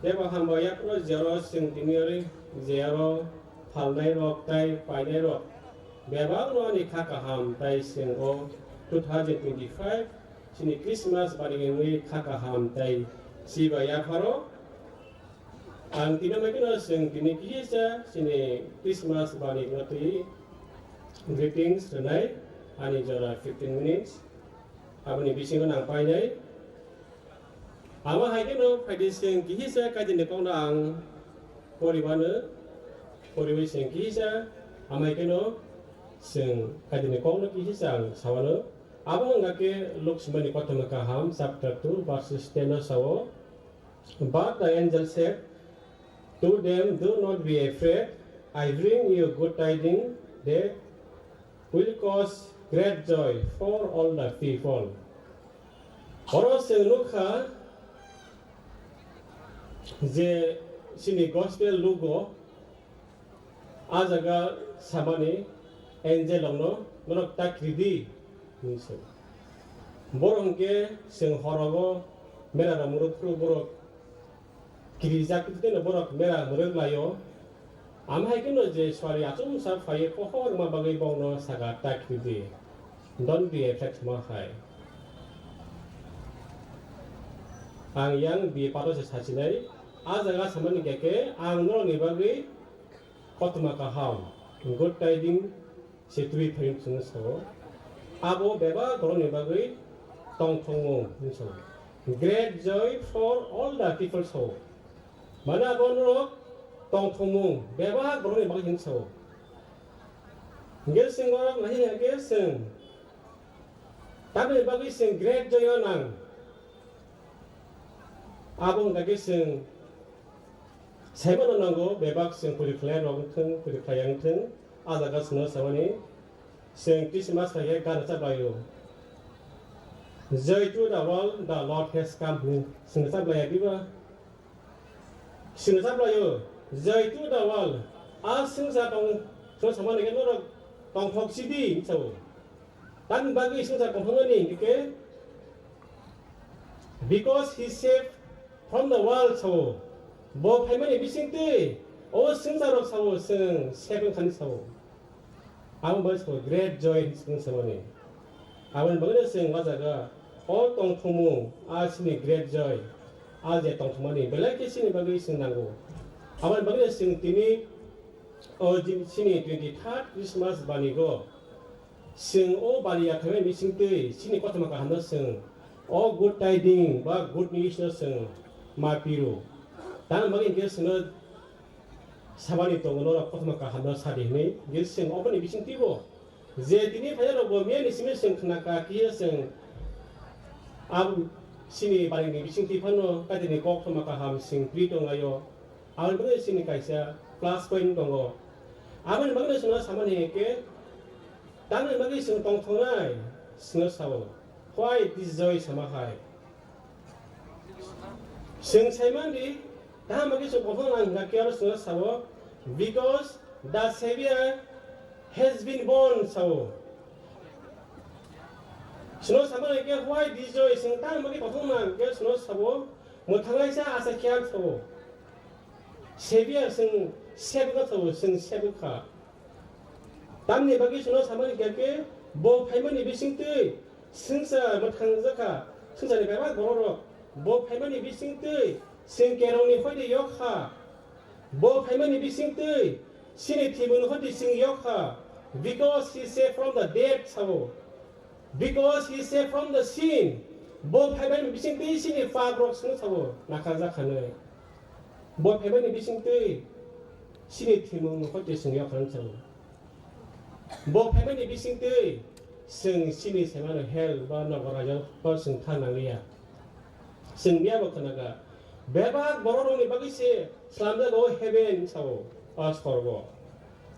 tei bo hambai yapharo je oro chwng tini oro je oro phalnai rok tai painai rok bebak no ani kha kaham tai chwng o two thousand twenty-five sini Christmas bani wngwi kha kaham tai chibai yapharo. Ang tini mai kheno chwng tini kisa chini Christmas bani no twi greetings rwnai ani jora fifteen minutes. Aboni bisingo nang painai. Ama hai kheno phaidi chwng kisa kaidini kokno ang poribano, poriwi chwng kisa ama hai kheno Chwng Kaitorni kokno kisa ang sawano. Abo wngkha khe Luk swimani kothoma kaham chapter two verses ten o sao, "But the angel said to them, 'Do not be afraid. I bring you good tidings that will cause great joy for all the people.'" Oro chwng nukha je chini gospel Lugo a jaga samani angel rokno, "Norok ta kiri di," hinwi swngo. Borok hwnkhe chwng horogo mera rok mwrwk phuru borok kirijak tei borok mera mwrwk laio. Amo hai kheno je suari achomsa phaiwi pohor wngma bagwi bokno sakha, "Ta kiri di, don't be afraid," hwnma hai. Ang yang B A pato se sachinai, a jaga samani khe khe ang norokni bagwi kothoma kaham, good tidings se twi phai hwnwi sao. Abo bebak borokni bagwi tongthokmung hwnwi sao. Great joy for all the people sao. Mane abo norok tongthokmung bebak borokni bagwi hwnwi sao. Hingke chwng borok nahini hingke chwng tamni bagwi chwng great joy o nang. Abo wngkha khe chwng saimano nango, bebak chwng puri khlai rok wngthwng, puri khlai wngthwng, a jaga chwngno samani chwng Christmas khlai khe gana cha bai o. "Joy to the world, the Lord has come," hwnwi chwngno cha bai ya diba? Chwngno cha bai o, "Joy to the world." A swngchar tong, chwng samani khe norok tongthok sidi, hwnwi sao. Tamni bagwi swngchar tongthoknani hingke, "Because he saved from the world," sao. Bo phaimani bisingtwi o swngcharrok sao, chwng save wngkhani sao. Abo bai sao great joy hinwi samani. Aboni bagwino chwng o jaga o tongthokmung, a chini great joy, a je tongthokmani belai khe chini bagwi chwng nango. Aboni bagwino chwng tini o chini twenty third Christmas banigo. Chwng o bari ya khaimani bisingtwi chini kothoma kahamno chwng o good tidings ba good news no chwng ma piro. Tamni bagwi hinkhe chwngno sabani tongo norok kothoma kahamno sadi hinwi, hinkhe chwng oboni bisingtwibo je tini phaiyarokbo miyani simi chwng khnakha, phiya chwng abo chini baringni bisingtwi phano Kaitorni koktwma kaham chwng pri tonglaio. Aboni bagwi chini kaisa plus point tongo. Aboni bagwi chwngno samani hinkhe, tamni bagwi chwng tongthoknai, chwngno sao, "Why this joy?" sama hai. Chwng saimandi, tamni bagwi chwng tongthoknai hwnka khe aro chwngno sao, "Because the Savior has been born," sao. Chwngno samani hinkhe, "Why this joy?" Chwng tamni bagwi tongthoknai hwnka khe chwngno sao, mwthangnaisa asa khe ang sao. Savior chwng save wngkha, chwng save wngkha. Tamni bagwi chwngno samani khe bo phaimani bisingtwi swngchar mwthangjakha, swngcharni bebak bororok. Bo phaimani bisingtwi chwng kerongni hoide yokha. Bo phaimani bisingtwi chini thwimungni hoide chwng yokha. Because he saved from the death, sao. Because he saved from the sin. Bo phaimani bisingtwi chini pap rok chwng sao nakarjak khanwi. Bo phaimani bisingtwi chini thwimung nokho twi chwng yok khanwi sao. Bo phaimani bisingtwi chwng chini saimano hell ba nokbar raijao chwng thang nangliya. Chwng miyabo khwnakha, bebak bororokni bagwi se slamjago heaven sao, o sorgo.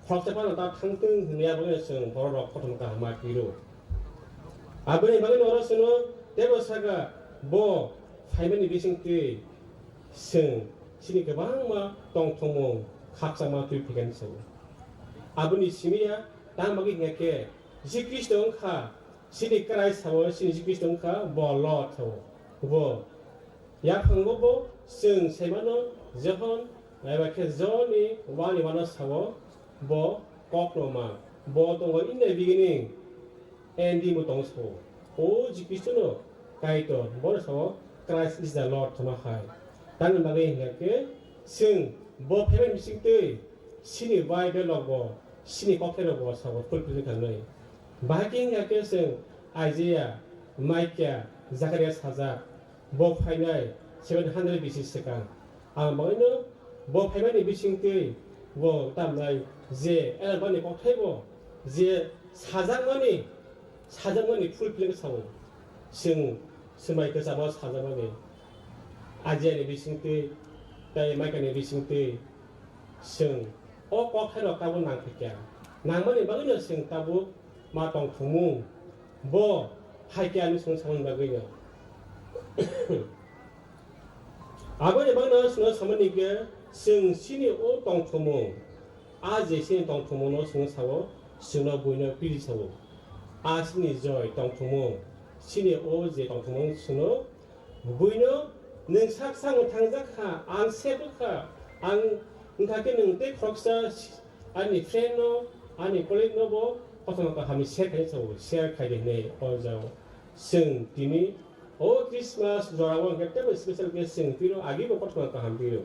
Khoroksa phano ta thangtwng hwnwi aboni chwng bororok kothoma kaham ma piro. Aboni bagwino oro chwngno teibo sakha, bo phaimani bisingtwi chwng chini kwbangma tongthokmung khakchangma twi phaikha hinwi sao. Aboni simi ya tamo bagwi hwnkha khe Jisu Khristo wngkha, chini Christ sao, chini Jisu Khristo wngkha bo Lord sao. Bo yaphango bo chwng saimano Johon, eba khe John ni wani wano sao, bo kokno ma, bo tongo in the beginning, and bo tongo sao. O Jisu Khristo no Kaitor, bono sao Christ is the Lord hwnma hai. Tamni bagwi hwnkha khe chwng bo phaimani bisingtwi chini Bible rok bo, chini kokthairok bo sao fulfill wngkha hwnwi. Bahai khe hwnkha khe chwng Isaiah, Micah, Zakaria sajak, bo phainai seven hundred B C swkang. Ang bagwino bo phaimani bisingtwi bo tamnai je Elabani kokthai bo Je sajakmani, sajakmani fulfilling sao. Chwng swmai kwchamo sajakmani. Ajiani bisingtwi, tei maikani bisingtwi, chwng o kok haino tabuk nangphaikha. Nangmani bagwino chwng tabuk ma tongthokmung. Bo phaikha hinwi chwng samani bagwino. Aboni bagwino chwngno samani khe chwng chini o tongthokmung. A je chini tongthokmungno chwngno sao, chwngno buino piri sao. A chini joi tongthokmung, chini o je tongthokmung chwngno buino nwng sak sak mwthangjak kha, ang sep kha, ang wngkha khe nwng tei khoroksa ani friend no, ani colleague no bo kothoma kaham share khai sao, share khai di hinwi o jao. Chwng tini o Christmas jora o hwnkhe teibo special khe chwng piro, agi bo kothoma kaham piro.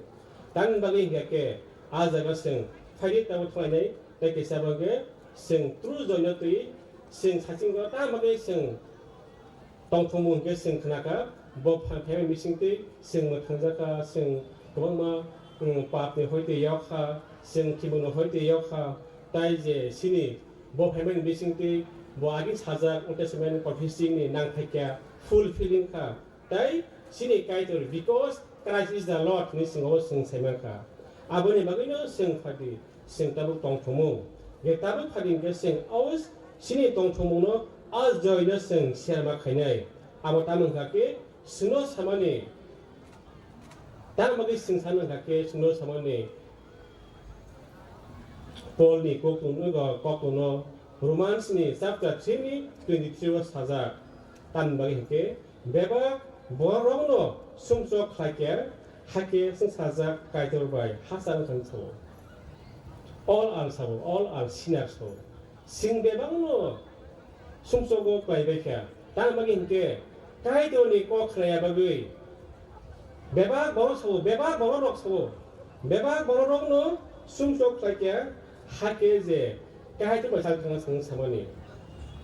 Tamni bagwi hwnkhe khe a jaga chwng phaidi tabo thwlainai tei kisa bo hwnkhe chwng true joino twi chwng sachingo, tamni bagwi chwng tongthokmung hwnkhe chwng khnakha, bo pha-, phaimani bisingtwi chwng mwthangjakha, chwng kwbangma, mm, papni hoite yokha, chwng thwimungni hoite yokha, tai je chini bo phaimani bisingtwi bo agini sajak Old Testament prophecy ni nangphaikha, fulfilling kha, tai chini Kaitor, because Christ is the Lord hinwi chwng abo chwng saimankha. Aboni bagwino chwng phaidi. Chwng tabuk tongthokmung. Je tabuk phaidi hwnkhe chwng o chini tongthokmungno o joino chwng share ma khainai. Abo tamo wngkha khe chwngno samani, tamo bagwi chwng sana wngkha khe chwngno samani Paul ni koktwng, koktwngno Romans ni chapter three ni twenty three o sajak. Tamni bagwi hwnkhe, bebak bororokno sumsok khlaikhe, hakhe swngsajak Kaitor bai hachal wngthang sao. All are sao, all are sinners sao. Chwng bebakno sumsogo klaibaikha. Tamni bagwi hwnkhe, Kaitorni kok khnaya bagwi bebak borok sao, bebak bororok sao. Bebak bororokno sumsok khlaikhe, hakhe je Kaitor bai chal thangna chwng samani.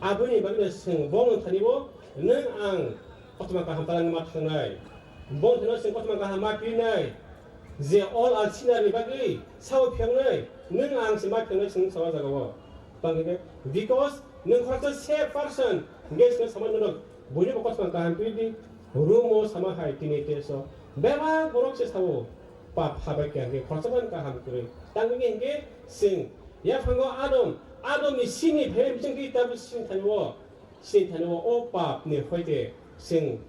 Aboni bagwino chwng bo wng thani bo nwng ang kothoma kaham talangma thangnai. Bo wng thani chwng kothoma kaham ma pinai. Je all are sinner ni bagwi sao phengnai, nwng ang se ma phengnai chwng sawa jaga o. Bangkhe, because nwng khoroksa save person, hwnkhe chwng samani norok buini bo kothoma kaham pidi, room o sama hai tini teso. Bebak borok se sao, pap habai khe hwnkhe khoroksa phano kaham kwrwi. Tangwi hwnkhe chwng Yaphango Adam, Adam ni sini phaimani bisingtwi tabuk sini thani o, sini thani o, o pap ni hoite chwng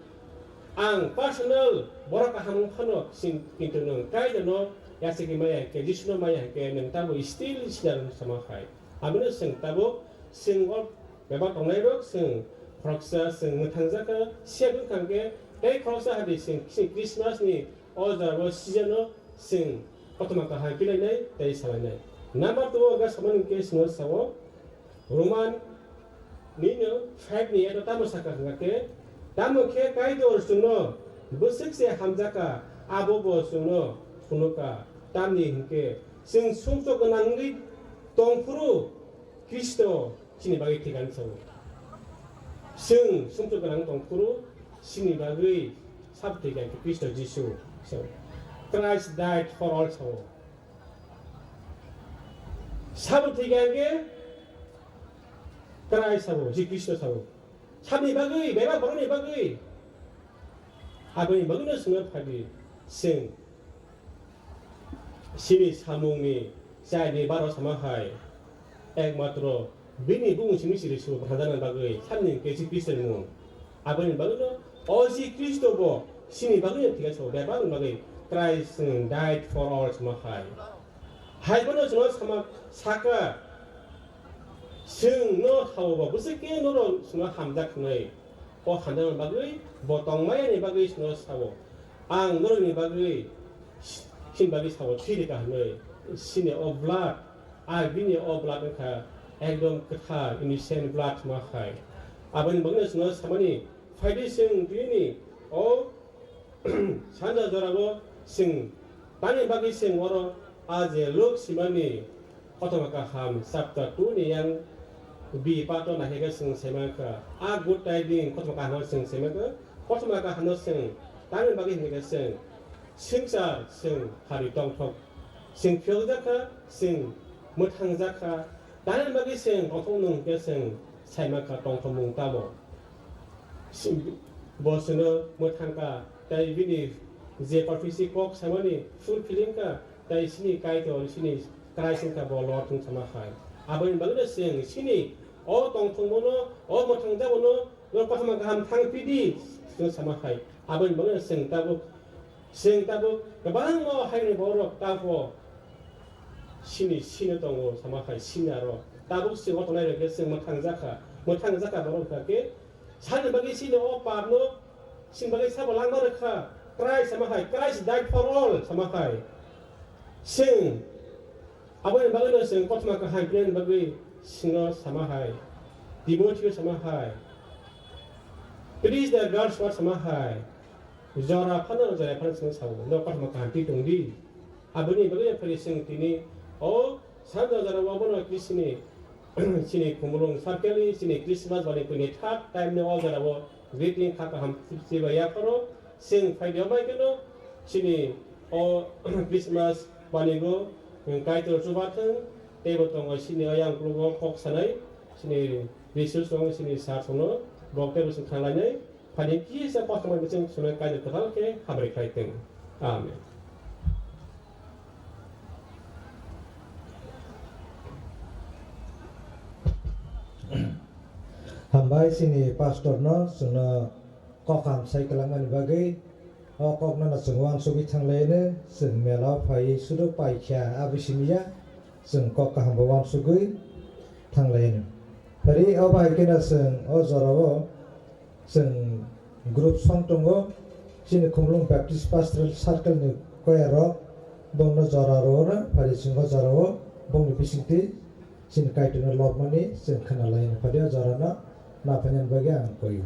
ang personal borok kaham wng phano chwng kintu nwng Kaitor no yachigwi maya hwnkhe, Jisu no maya hwnkhe nwng tabuk still sinner wng sama hai. Aboni chwng tabuk chwng o bebak tongnai rok chwng khoroksa chwng mwthangjakha, sep wngkha hwnkhe tei khoroksa hadi chwng, chwng Christmas ni o jora o season o chwng kothoma kaham pilainai tei salainai. Number two o ga samani hwnkhe chwngno sao, Roman nino five ni eto tamo sakha hwnkha khe, tamo khe Kaitor chwngno bwswk se hamjakha, abo bo chwngno phunukha. Tamni hwnkhe chwng sumsok gwnang wngwi tongphuru Khristo chini bagwi thwikha sao. Chwng sumsok gwnang tongphuru chini bagwi sabo thwikha khe Khristo Jisu sao. Christ died for all sao. Sabo thwikha khe Christ sao, Jisu Khristo sao. Sabni bagwi, bebak borokni bagwi. Aboni bagwino chwngno phaidi chwng. Chini samungni chaini baro sama hai, ekmatro bini bumung simi siri su bwtharjakna bagwi samni kesi Khristo ni mung. Aboni bagwino o si Khristo bo chini bagwino thwikha sao, bebak ni bagwi Christ died for all sama hai. Hai bono chwngno sama saka, chwngno sao ba bwswk khe norok chwngno hamjak hwnwi. O hamjakna bagwi, bo tongmani bagwi chwngno sao. Ang norokni bagwi, chini bagwi sao, thwi rwkha hwnwi. Chini o blood, a bini o blood wngkha ekdom kwthar, innocent blood ma hai. Aboni bagwino chwngno samani, phaidi chwng tini o sanja jorao chwng tamni bagwi chwng oro a je Luk simani Kothoma Kaham chapter two ni yang bi pato naikhe chwng saimankha. A good tidings kothoma kaham chwng saimankha. Kothoma kaham no chwng tamni bagwi hinkhe chwng swngchar chwng hari tongthok. Chwng phiyokjakha, chwng mwthangjakha, Tamni bagwi chwng kothok nung khe chwng saima kha tongthokmung tamo. Sim-, bo chwngno mwthang kha, tei bini je prophecy kok samani fulfilling kha, tei chini Kaitor chini Christ wngkha bo Lord wng sama hai. Aboni bagwino chwng chini o tongthokmano, o mwthangjakmano, no kothoma kaham thangpidi, chwng sama hai. Aboni bagwino chwng tabuk, chwng tabuk kwbangma haini borok tabuk sini, sini tongo sama hai, sini aro. Tabuk chwng o tongnai rok khe chwng mwthangjakha, mwthangjakha borok kha khe, sani bagwi sini o papno, sini bagwi sabo langma rwkha, Christ sama hai, Christ died for all sama hai. Chwng Aboni bagwino chwng kothoma kaham philaini bagwi chwngno sama hai, Timothy-o sama hai, preach the God's word sama hai, jora phano jora phano chwngno sao, no kothoma kaham phi tongdi. Aboni bagwino phari chwng tini o sanja jora o bono Christni, chini Khumulwng circle-ni chini Christmas bani puini third time-ni o jora o greeting kha kaham chibai yapharo. Chwng phaidi obai kheno chini o Christmas panigo Kaitor chubathwng, teibo tongo chini o yang klugo kok sanai, chini Jisu song chini sir songno bok teibo chwng thanglainai. Phaidi kisa kothoma bising swnai Kaitor kwtal khe hamari khlai thwng. Amen. Hambai chini pastor no chwngno kok kaham sai kwlangmani bagwi. O kokno no chwng uansugwi thanglaino, chwng mela o phaiwi sudo paikha abo simi ya, chwng kok kaham bo uansugwi thanglaino. Phari o bai kheno chwng o jorao chwng group song tongo, chini Khumulwng Baptist Pastoral Circle ni choir rok bongno jora rwo na, phari chwng o jorao bongni bisingtwi chini Kaitorno lobmani chwng khna laino, phari o jorano naphainani bagwi ang koi.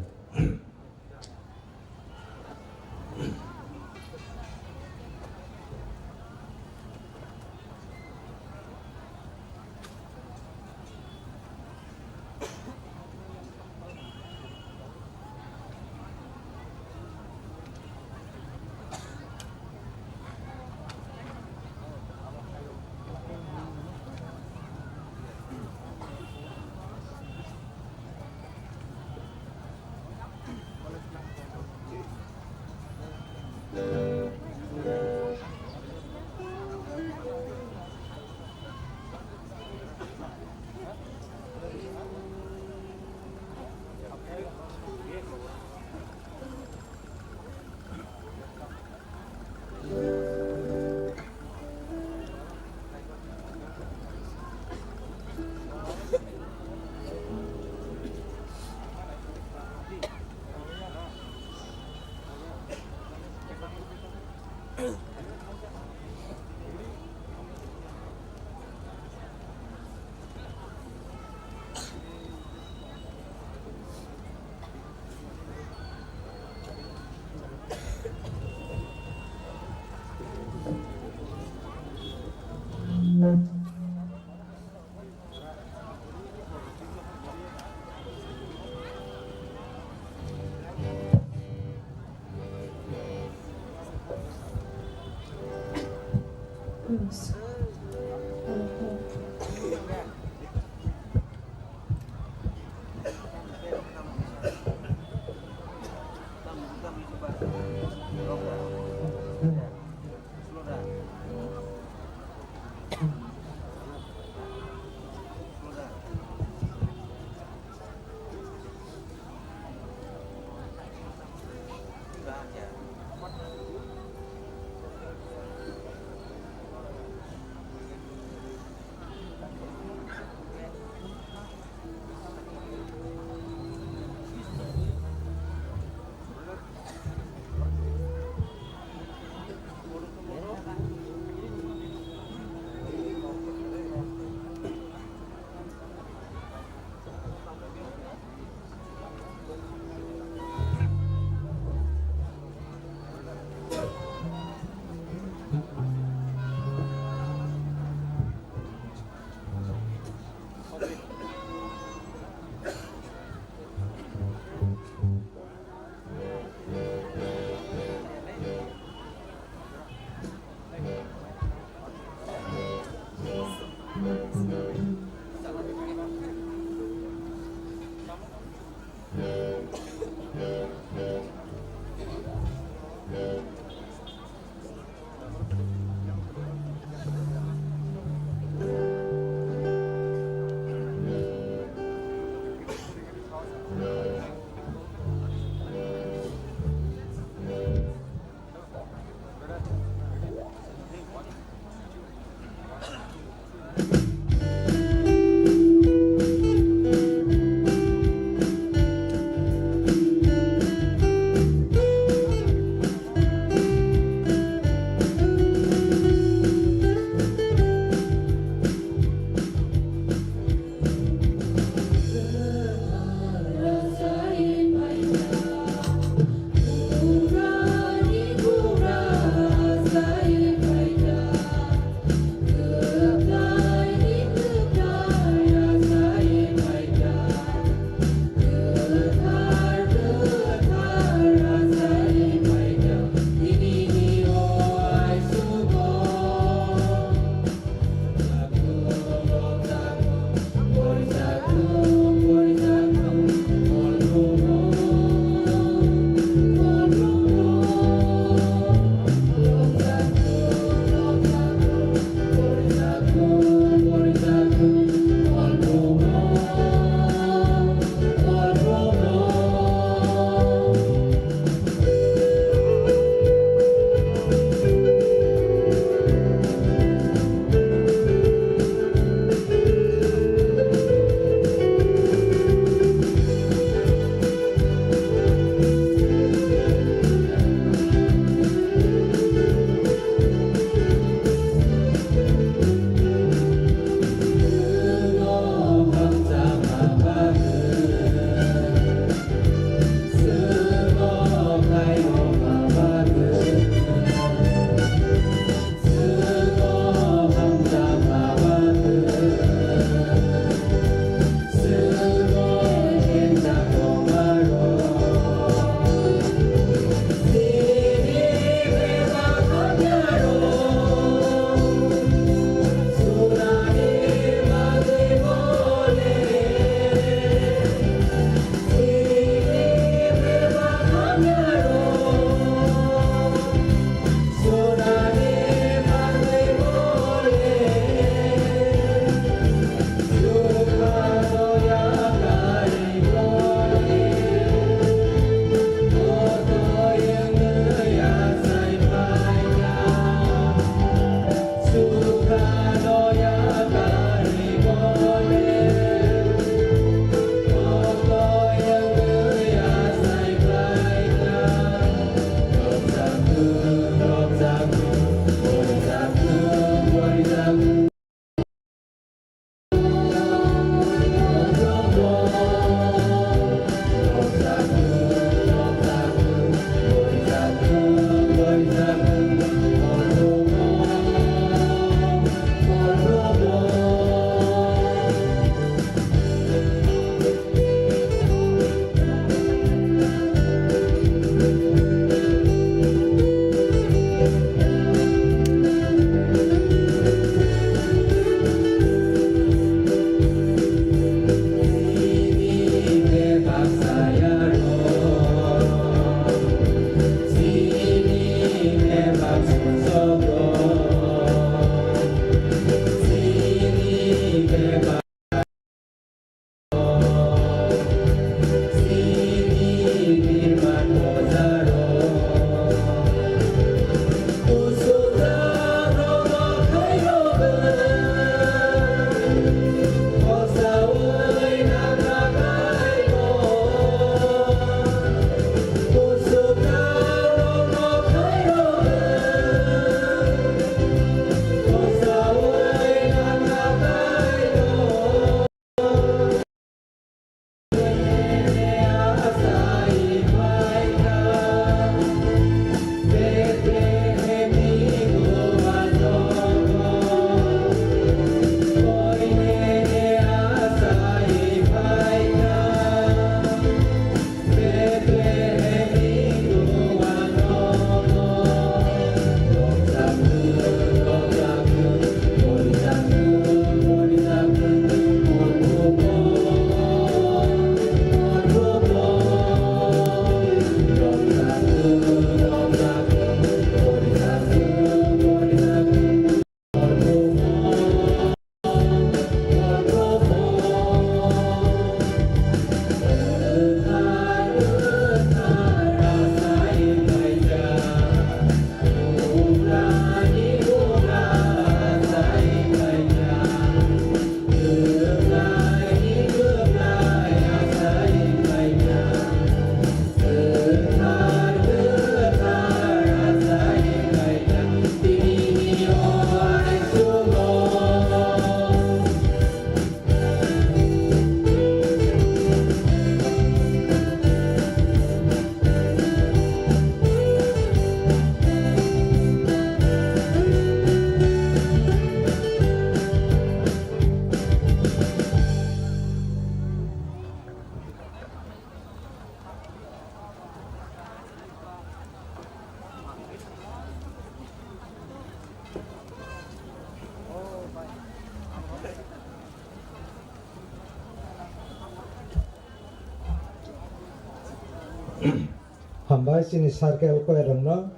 Hambai chini circle koirokno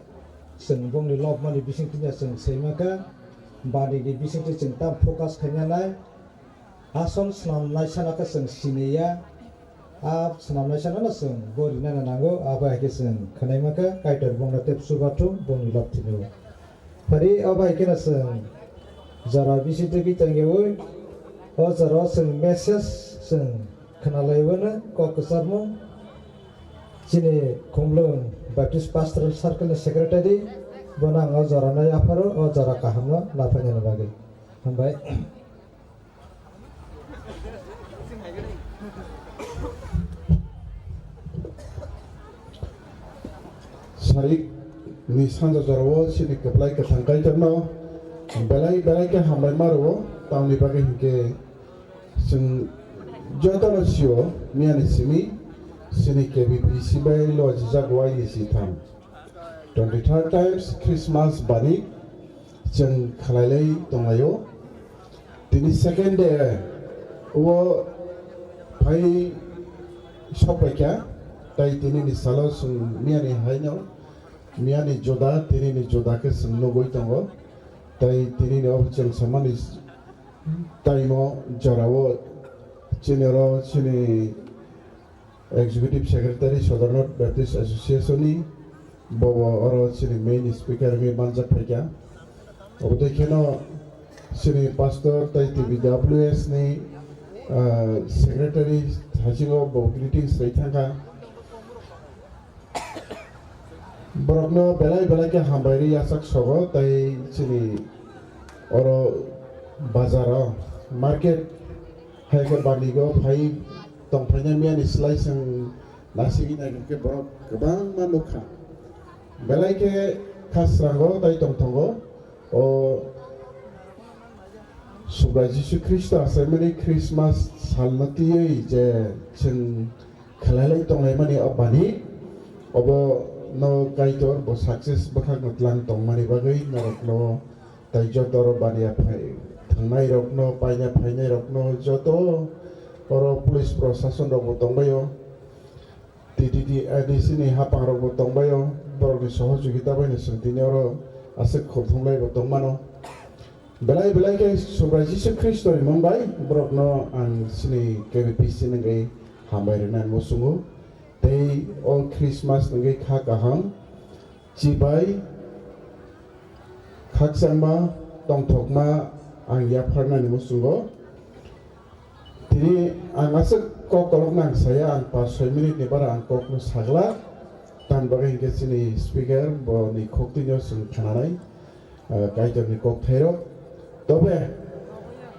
chwng bongni lobmani bisingtwi no chwng saimakha, bani ni bisingtwi chwng tam focus khainanai, asol swnamnai sana khe chwng siniya, a swnamnai sana no chwng bo rinani nango, abo hai khe chwng khwnai mankha, Kaitor bongno tei chubathung bongni lobthwino. Phari o bai kheno chwng jora bisingtwi tongwi, o jora o chwng message chwng khwnalaiwino kok kwcharmung chini Khumlwng Baptist Pastoral Circle ni Secretary, bono ang o jora no yapharo, o jora kaham no naphainani bagwi. Hambai. Sarik ni sanja jorao chini kwplai kwthang Kaitorno belai belai khe hambai ma rwo, tamni bagwi hinkhe chwng jotono sio, miyani simi chini K B P C bai lojijak wai ni sitham. Twenty third times Christmas bani chwng khwlailai tonglaio. Tini second day o phai sokpaikha, tai tini ni salo chwng miyani haino, miyani joda, tini ni joda khe chwng nugwi tongo. Tai tini ni o chwng samani time o jorao chini oro chini Executive Secretary, Sodornath Baptist Association ni, bo bo oro chini main speaker wngwi manjak phaikha. Obo tei kheno chini pastor tei T B W S ni, ah, secretary hasingo bo greetings rwi thangkha. Borokno belai belai khe hambai rwi yachak sogo tei chini oro bazar o market hai khe banigo phai tongphaina miyani slai chwng nasigwi naikhe borok kwbangma nukha. Belai khe khasrango tai tongthongo. O Subrai Jisu Khristo achaimani Christmas salno twiwi je chwng khwlailai tonglaimani o bani, obo no Kaitor bo success bwkhakno tlang tongmani bagwi norokno tai joto oro baniya phai-, thangnairokno, paina phainairokno joto oro police prosason rokbo tongbaio. T T T A D C ni hapang rokbo tongbaio, borokni sohojogita baino chwng tini oro aswk khum thumlaibo tongmano. Belai belai khe Subrai Jisu Khristo ni mung bai borokno ang chini K B P C ni wngwi hambai rwnani muchungo. Tei o Christmas wngwi kha kaham, chibai, khakchangma, tongthokma ang yapharnani muchungo. Tini ang aswk kok kolokno ang saya, ang pas soi minute ni bara ang kokno sagla. Tamni bagwi hinkhe chini speaker bo ni khok twino chwng khananai, ah, Kaitor ni kok thairok. Tobe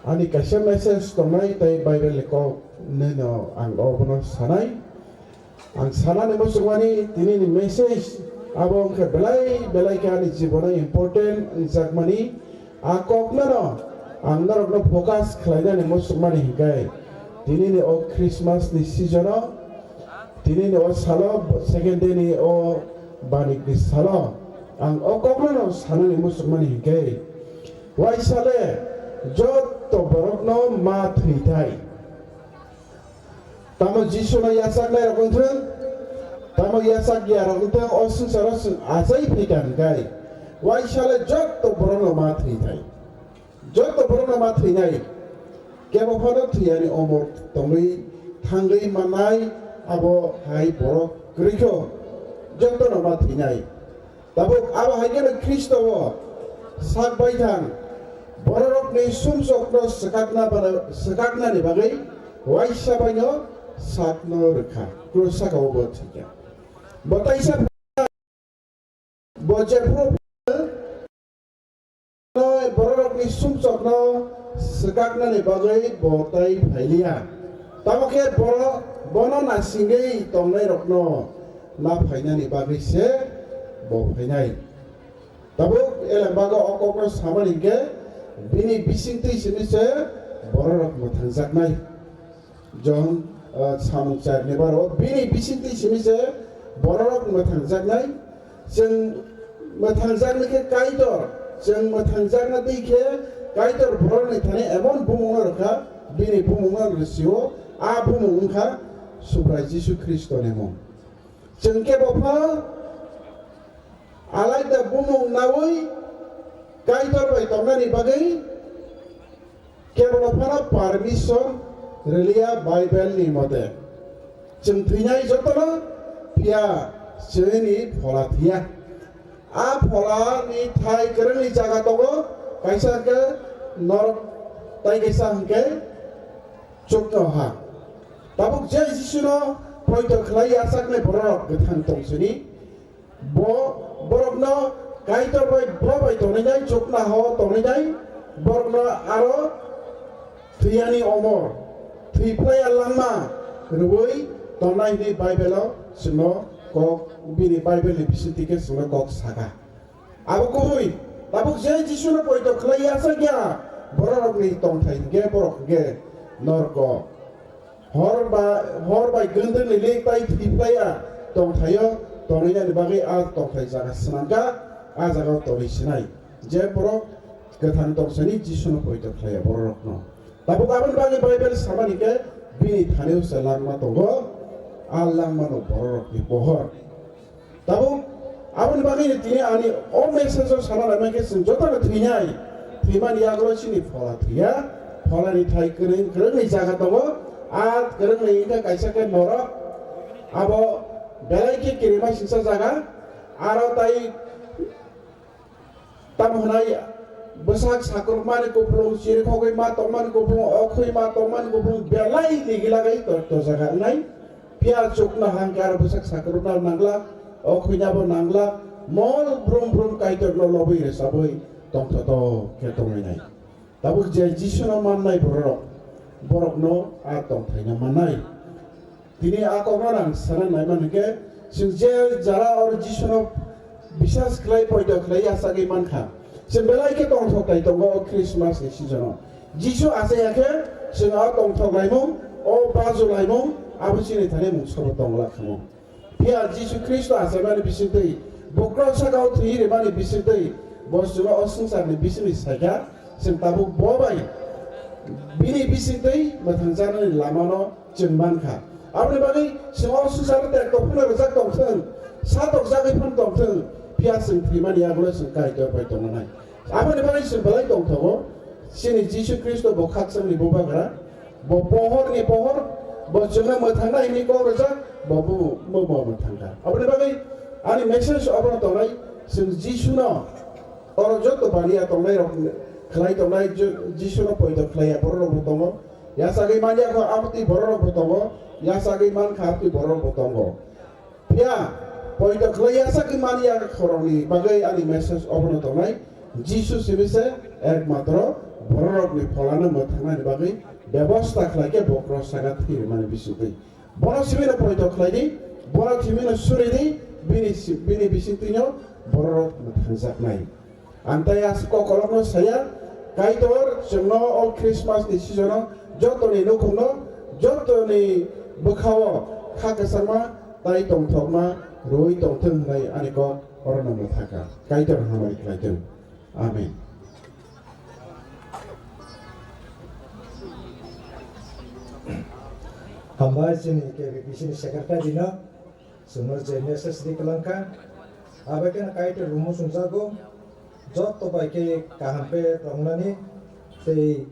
ani kaisa message tongnai tei Bible ni kok nino ang obono sanai. Ang sanani muchungmani tini ni message abo wngkha belai belai khe ani jibono important wngjakmani. A kokno no ang norokno focus khlainani muchungmani hinkhe tini ni o Christmas ni season o, tini ni o salo, second day ni o banik ni salo ang o kokno no sanani muchungmani hinkhe waisale jotto borokno ma thwithai. Tamo Jisu no yachaknai rok wngthwng, tamo yachak ya rok wngthwng, o swngcharo chwng achai phaikha hwnkhe, waisale jotto borokno ma thwithai. Jotto borokno ma thwinai. Kebo phano thwiyani omor tongwi thangwi mannai, abo hai borok kwrwikho, jottono ma thwinai. Tabuk abo hai kheno Khristo o sak baithang bororokni sumsokno swkakna bana-, swkaknani bagwi waisa baino sakno rwkha, krus saka o bo thwikha. Bo taisa, bo jephru bororokni sumsokno swkaknani bagwi bo tai phailiya. Tamo khe bo-, bono nasingwi tongnairokno na phainani bagwi se bo phainai. Tabuk elembago o kokno samani hinkhe bini bisingtwi simi se bororok mwthangjaknai. John, ah, samung charni baro bini bisingtwi simi se bororok mwthangjaknai. Chwng mwthangjaknai khe Kaitor, chwng mwthangjakna twi khe Kaitor bororokni thani emon bumungno rwkha, bini bumungno rwsio, a bumung wngkha Subrai Jisu Khristoni mung. Chwng kebo pha alaida bumung naui Kaitor bai tongnani bagwi kebo phano permission rwliya Bible ni mote. Chwng thwinai jotono, phiya chwngni phola thwiya. A phola ni thai kwrwngni jaga tongo, kaisa hwnkhe norok tai kaisa hwnkhe chukno ha. Tabuk je Jisuno poito khlai yachaknai borok kwthang tong sini, bo borokno Kaitor bai bo bai tongnai, chukna ha-o tongnai, borokno aro thwiyani omor, thwi phlaiya langma rwui tongnai hwnwi Bible-o chwngno kok, bini Bible-ni bisingtwi khe chwngno kok saka. Abo kubui, tabuk je Jisuno poito khlai yachakya bororokni tongthai hwnkhe borok hwnkhe norko. Hor ba, hor bai gundurni lik tai thwi phlaiya tongthaio tongnainani bagwi a tongthai jaga swnamkha, a jagao tongwi sinai. Je borok kwthang tongsani Jisuno poito khlaiya bororokno. Tabuk aboni bagwi Bible samani khe bini thanio se langma tongo, a langmano bororokni pohor. Tabuk aboni bagwi tini ani o message o sana laimai khe chwng jotono thwinai, thwimani yagulo chini phola thwiya, pholani thai kwrwng, kwrwngni jaga tongo, a kwrwngni wngkha kaisa khe norok, abo belai khe kirima singsa jaga, aro tai Tamo hwnai bwsak sakrukmani kupulung, chirikhogwi ma tongmani kupulung, okhwi ma tongmani kupulung, belai ligilagwi to-, tojak wngnai. Phiya chukno hangkhe aro bwsak sakrukna nangla, okhwinabo nangla, mol brum brum Kaitorno lobwi rwchabwi tongthotok khe tonglainai. Tabuk je Jisuno mannai borok, borokno a tongthaino mannai. Tini a kokno ang sana naimani khe, chwng je jara oro Jisuno bisas khlai, poito khlai yachagwi mankha. Chwng belai khe tongthok tai tongo o Christmas ni season o. Jisu achaiya khe chwng o tongthok laimung, o baju laimung, abo chini thani mungsa bo tongla khamu. Phiya Jisu Khristo achaimani bisingtwi, bo cross sakao thwi rimani bisingtwi, bo chwngno o swngcharni bisingni saikha, chwng tabuk bo bai bini bisingtwi mwthangjaknani lamano chwng mankha. Aboni bagwi chwng o swngcharo tekto phano rwjak tongthwng, satokjagwi phano tongthwng, phiya chwng thwimani yagulo chwng Kaitor bai tongnai. Aboni bagwi chwng belai tongthogo, chini Jisu Khristo bo khakchangni Bubagra, bo pohorni pohor, bo chwngno mwthangna hwnwi kok rwjak, bo bo, bo, bo mwthangkha. Aboni bagwi ani message obono tongnai, chwng Jisuno, oro joto baniya tongnai rok, khlai tongnai, Ju-, Jisuno poito khlaiya borok rok bo tongo, yachagwi manya kho abotwi borok rok bo tongo, yachagwi mankha abotwi borok rok bo tongo. Phiya, poito khlai yachagwi manya khorokni bagwi ani message obono tongnai, Jisu simi se ekmatro bororokni pholano mwthangnani bagwi bebosta khlai khe bo cross saka thwi rwmani bisingtwi. Bono simi no poito khlai di, bono simi no suri di, bini si-, bini bisingtwino bororok mwthangjaknai. Ang tai aswk kokolokno saya, Kaitor chwngno o Christmas ni season o jotoni nukhungno, jotoni bwkhao kha kwchangma tai tongthokma rwui tongthwng hwnwi ani kok orono mwthaka. Kaitor hamari khlai thung. Amen. Hambai chini K B B C ni secretary no. Chwngno je message ri kwlangkha, abo khe Kaitor rwmung chwngjago, joto bai khe kaham khe tongnani tei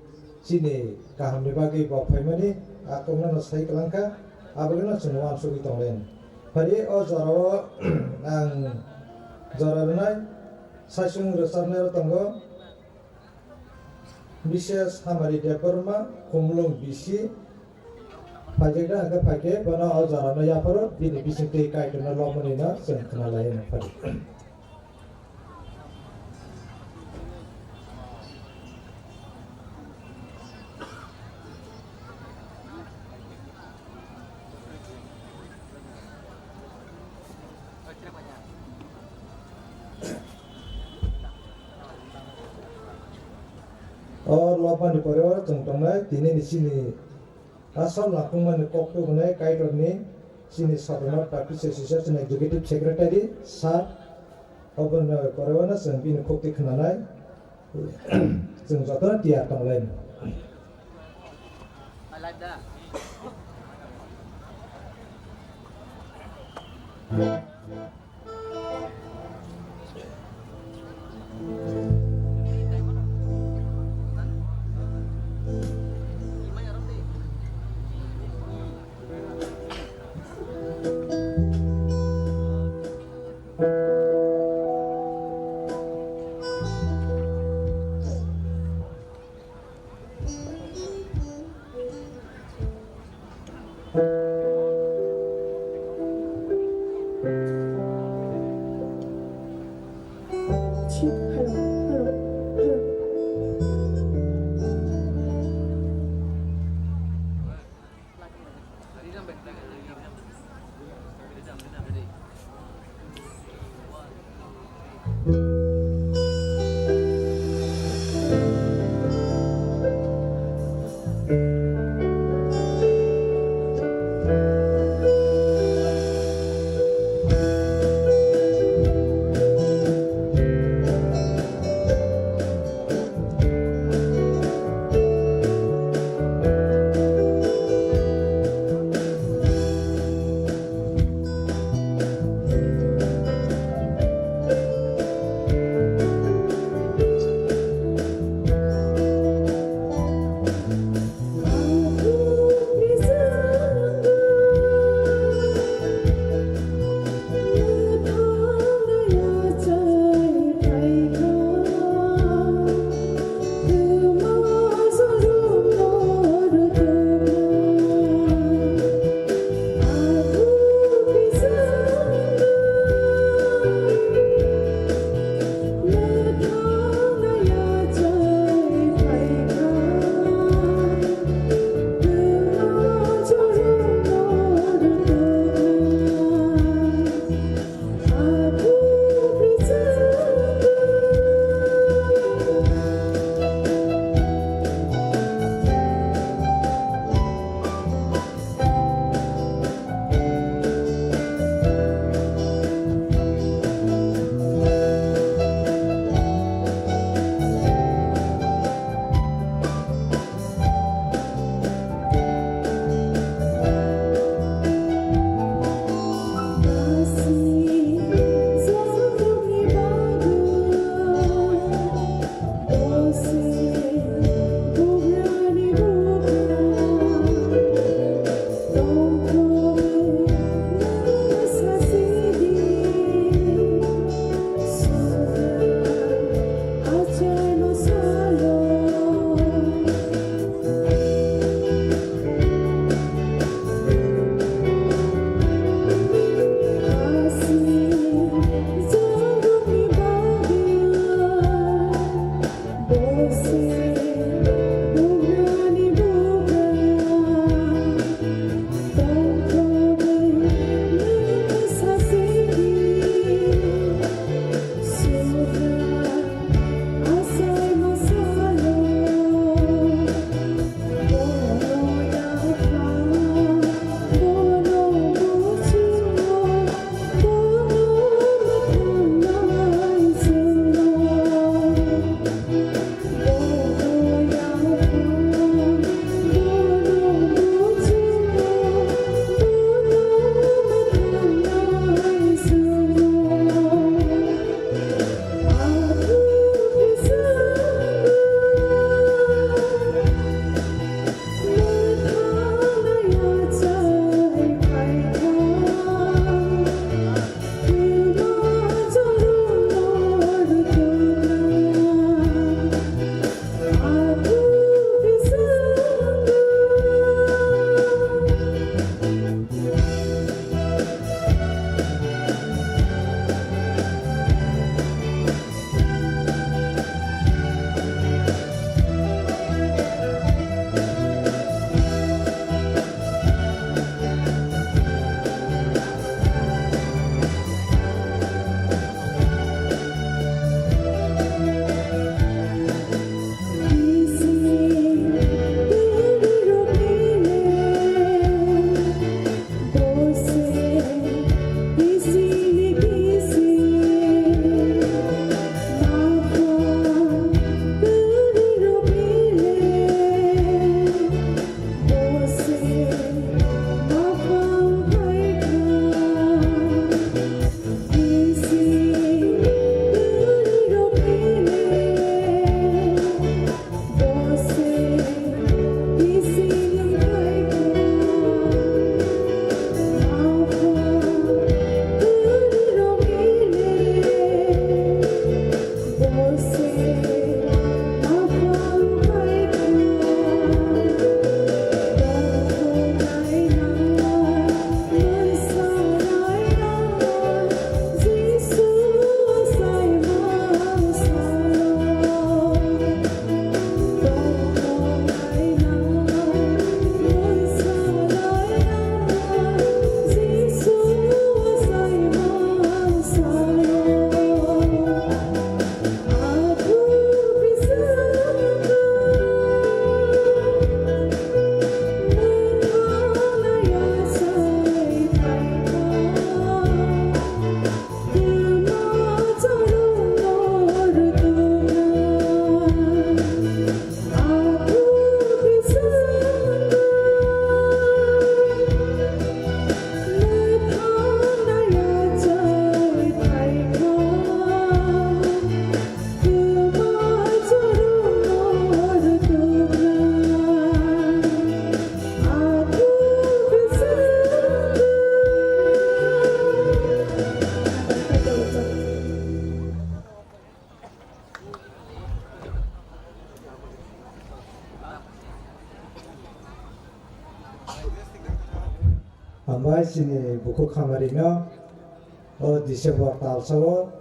chini kahamni bagwi bo phaimani a kokno sai kwlangkha, abo kheno chwng uansugwi tonglaini. Phari o jorao ang jora rwnai saichung rwchapnai tongo. Misses Hamari Debbarma, Khumulwng B C, phaijak da hwnkhe phaikhe bono o jorano yapharo bini bisingtwi Kaitorno lobmani no chwng khna lai hwnwi phadi. O lobmani pore o chwng tongnai tini ni chini asam langkungmani kok tubunai Kaitorni chini Sabarmat Baptist Association Executive Secretary sir, obono pore o no chwng bini khukti khwnanai. Chwng jotono tiyar tonglaini. Chini bukhuk hamari no o December talsa o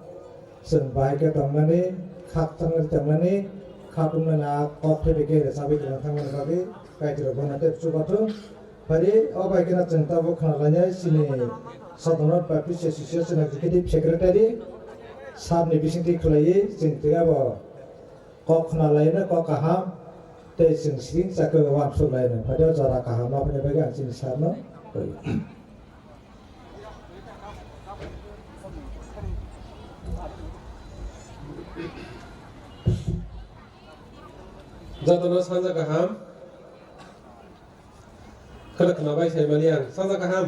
chwng bahai khe tongmani, khak thangwi tongmani, khatung nana kok thaibai khe rwchabwi tongna thangmani bagwi Kaitorni bono tei chubathung. Phari o bai kheno chwng tabuk khna lainai chini Southern North Baptist Association Executive Secretary sir ni bisingtwi khwlaiwi chwng tei abo kok khna laino kok kaham tei chwng sring chakhe uansuk laino. Phari o jora kaham ma phani bagwi ang chini sir no. Jotono sanja kaham. Khwna khwna bai saimani ang sanja kaham.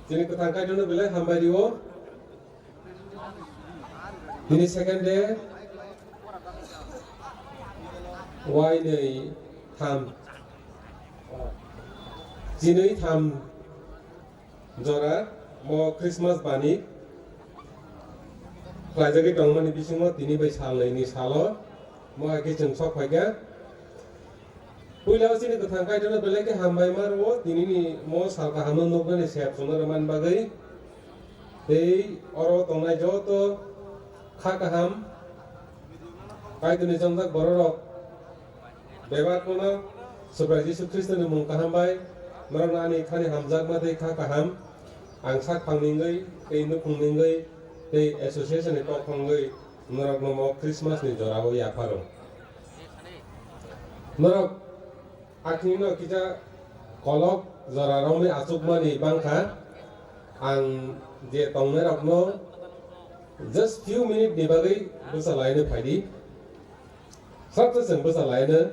Chini kwthang Kaitorno belai hambai rio. Tini second day. Wainwi tham. Chinwi tham jora bo Christmas bani khlaijagwi tongmani bisingo tini bai salnwini salo mo hai khe chwng sok phaikha. Puila o chini kwthang Kaitorno belai khe hambai ma rwo, tinini mo sal kahamno nuknani sep chwngno rwmani bagwi. Tei oro tongnai joto kha kaham Kaitorni chongjak bororok bebak no Subrai Jisu Khristoni mung kaham bai norokno ani khani hamjakma tei kha kaham ang sak phang ningwi tei nukhung ningwi tei association ni kok phangwi norokno mo Christmas ni jorao yapharo. Norok akhirno kisa kolok jora romwi achukmani bangkha. Ang je tongnairokno just few minute ni bagwi bwsa laino phaidi. Saksa chwng bwsa laino.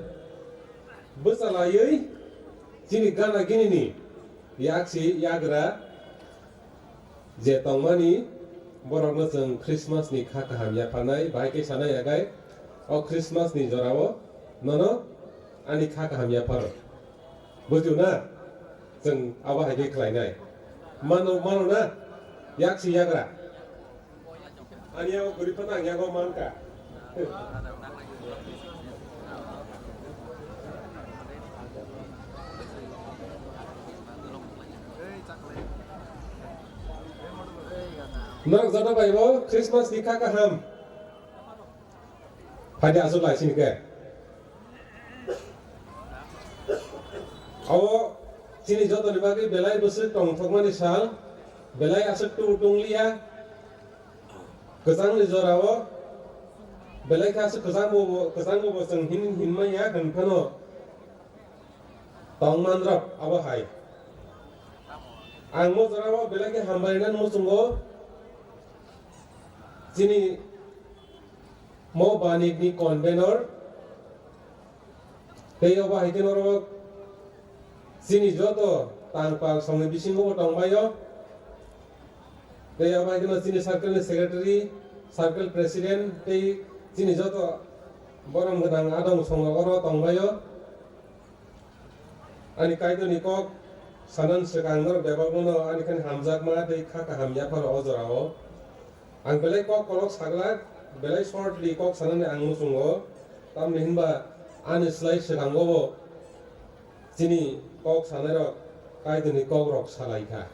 Bwsa laiwi chini gana ginini yaksi yagra je tongmani borokno chwng Christmas ni kha kaham yapharnai, bahai khe sanai agai o Christmas ni jorao nono ani kha kaham yapharo. Bujio na? Chwng abo hai khe khlainai. Mano, mano na? Yaksi yagra. Ani yago gurip phano ang yago mankha. Norok joto bai bo Christmas ni kha kaham. Phaidi aswk lai sini khe. Abo chini jotoni bagwi belai bwswk tongthokmani sal, belai aswk tu-, tungliya. Kwchangni jorao belai khe aswk kwchangbo, kwchangbo bo chwng hin, hinmaya hwn phano tongmanrok abo hai. Ang mo jorao belai khe hambai rinani muchungo chini mo banikni convener tei obo hai khe norok chini joto tangpal songni bisingo bo tongbaio. Tei obo hai kheno chini circle ni secretary, circle president tei chini joto borom gwnang adong songo oro tongbaio. Ani Kaitorni kok sanan swkang norok bebakno no ani khani hamjakma tei kha kaham yapharo o jorao. Ang belai kok kolok saglak, belai shortly kok sanani ang muchungo, tamni hinba ani slai swkango bo chini kok sanairok Kaitorni kokrok salaikha.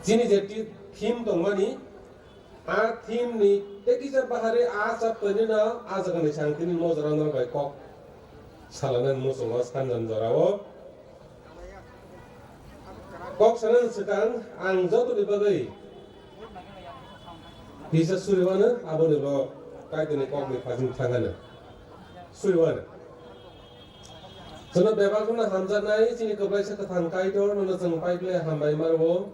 Chini je ti-, theme tongmani, a theme ni tei kisa bahari a chapter ni no a jaga ni sang tini mojra norok bai kok salanani muchungo sanjan jorao. Kok sanani swkang ang jotoni bagwi kisa suriwano, aboni bo Kaitorni kokni phajing thangano suriwano. Chwngno bebak wngna hamjaknai chini kwplaisa kwthang Kaitor, nono chwng paiple hambai marwo.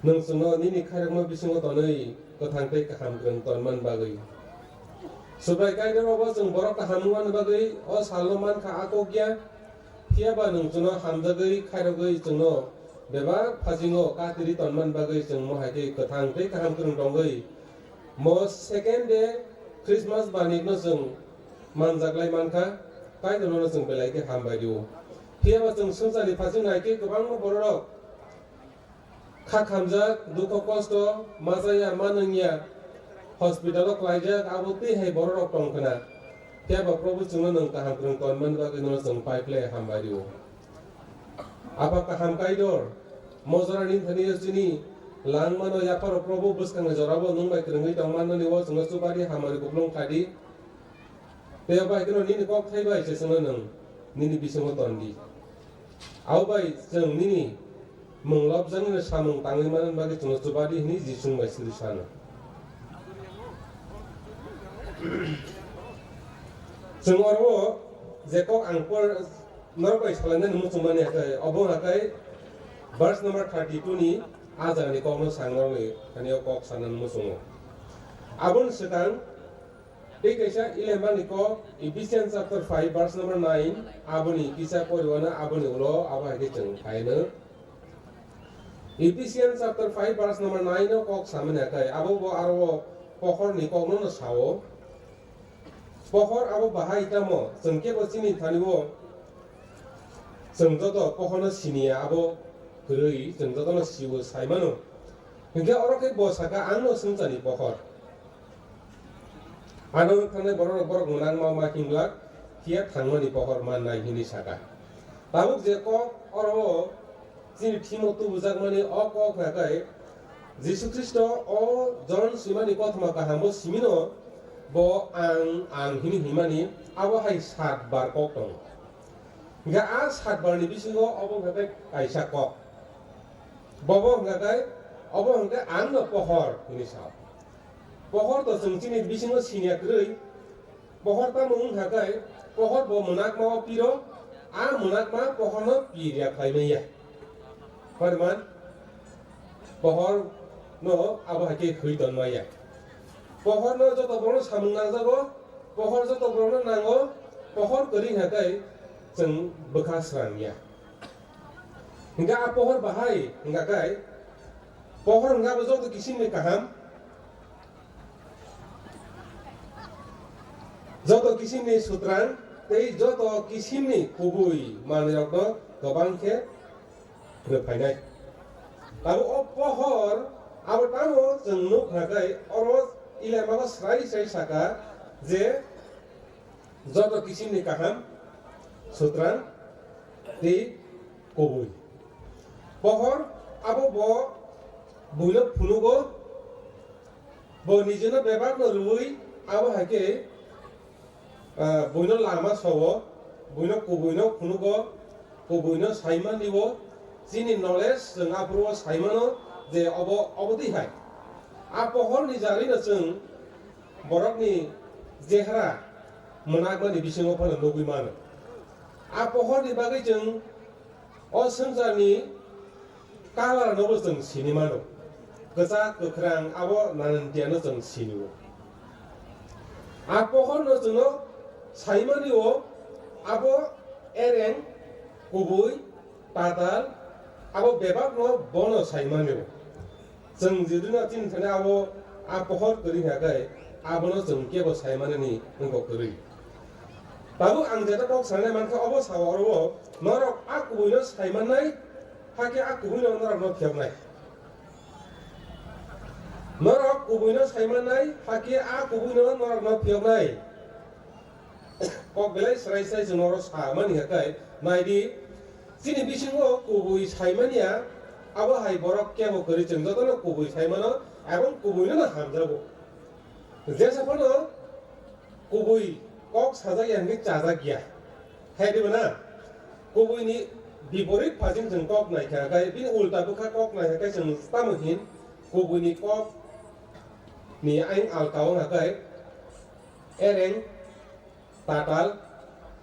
Nwng chwngno nini khairokma bisingo tonwi kwthang tei kaham kwrwng tonman bagwi. Subrai Kaitor, obo chwng borok kaham wngmani bagwi o salno mankha a kok ya. Phiya ba nwng chwngno hamjagwi khairogwi chwngno bebak phasingo katiri tonman bagwi chwng mo hai khe kwthang tei kaham kwrwng tongwi mo second day Christmas banikno chwng manjaklai mankha, Kaitorno chwng belai khe hambai rio. Phiya ba chwng swngcharni phasing nai khe kwbangma bororok kha khamjak, dukho kosto, ma chaya, ma nungya, hospital o klaijak, abo twi hai bororok tong khna. Phiya ba Probu chwngno nwng kaham kwrwng tonmani bagwi nono chwng paiple hambai rio. Apha kaham Kaitor, mojra nini thani chini langmano yapharo Probo bwskangni jorabo nwng bai kwrwngwi tongmani o chwngno chubadi hamari kuplung khlai di. Tei o bai kheno nini kok thai bai se chwngno nwng nini bisingo ton di. Abo bai chwng nini mwng lobjaknai samung tangwi manna bagwi chwngno chubadi hwnwi Jisu bai siri sano. Chwng oro je kok ang por norok bai salainani muchungmani hakai, obo hakai verse number thirty-two ni a jagani kokno sang norokni thani o kok sanani muchungo. Aboni swkang tei kaisa Ilemani kok Ephesians chapter five verse number nine, aboni kisa poriwano aboni ulo abo hai khe chwng phaino. Ephesians chapter five verse number nine o kok samani hakai, abo bo aro o pohorni kokno no sao. Pohor abo bahai tamo, chwng kebo chini thani o chwng joto pohorno siniya abo kwrwi chwng jotono sio saimano. Hinkhe oro khe bo saka, "Ang no swngcharni pohor." Ano wngkha borok, borok mwnang ma ma hinglak, phiya thangmani pohor mannai hwnwi saka. Tabuk je kok oro chini thimo tubujakmani o kok hakai Jisu Khristo o Jon swimani kothoma kahambo simino bo ang, ang hwnwi himani abo hai sat bar kok tongo. Hinkhe a sat barni bisingo obo hakai kaisa kok. Bobo hwnka khe, obo hwnka khe ang no pohor hwnwi sao. Pohor to chwng chini bisingo siniya kwrwi. Pohor tamo wngkha khe, pohor bo mwnakma o piro, a mwnakma pohor no pir ya khlai manya. Pariman, pohor no abo hai khe khwi ton manya. Pohor no joto borok no samung nangjago, pohor joto borok no nango, pohor kwrwi hwnka khe chwng bwkha srang ya. Hingke a pohor bahai hingka kai, pohor hingka bo joto kisimni kaham, joto kisimni sutrang tei joto kisimni kubui manwirokno kwbang khe rwphainai. Abo o pohor abo tamo chwng nuk hingka kai, oro Ilemano srai srai saka je, joto kisimni kaham, sutrang tei kubui. Pohor abo bo buino phunugo, bo nijino bebakno rwui abo hai khe, ah, buino lama sowo, buino kubuino phunugo, kubuino saimani o, chini knowledge chwng aphuru o saimano je obo, obo twi hai. A pohorni jarino chwng borokni jehra mwnakmani bisingo phano nugwi mano. A pohorni bagwi chwng o swngcharni color nobo chwng sini mano. Kwchak, kwkhrang, abo nanantiano chwng sinio. A pohorno chwngno saimani o abo ereng, kubui, tatal, abo bebakno bono saimani o. Chwng jidino chini thani abo a pohor kwrwi hwnka khe, abono chwng kebo saimanani wngkha kwrwi. Tabuk ang jeta kok sanai mankha, obo sao oro o norok a kubuino saimannai, hakhe a kubuino norokno phiyoknai. Norok kubuino saimannai, hakhe a kubuino norokno phiyoknai. Kok belai srai srai chwng oro sa mani hwnkhe, nai di, chini bisingo kubui saimanya, abo hai borok kebo kwrwi chwng jotono kubui saimano, ebong kubuino no hamjago. Jesa phano kubui kok sajak ya hwnkhe chajak ya. Hai di bana? Kubuini biporit phajing chwng kok naikha, hwnkhe bini ulta bwkha kok naikha khe chwng tamo hin kubuini kok ni ayang alka o hwnkhe ereng, tatal,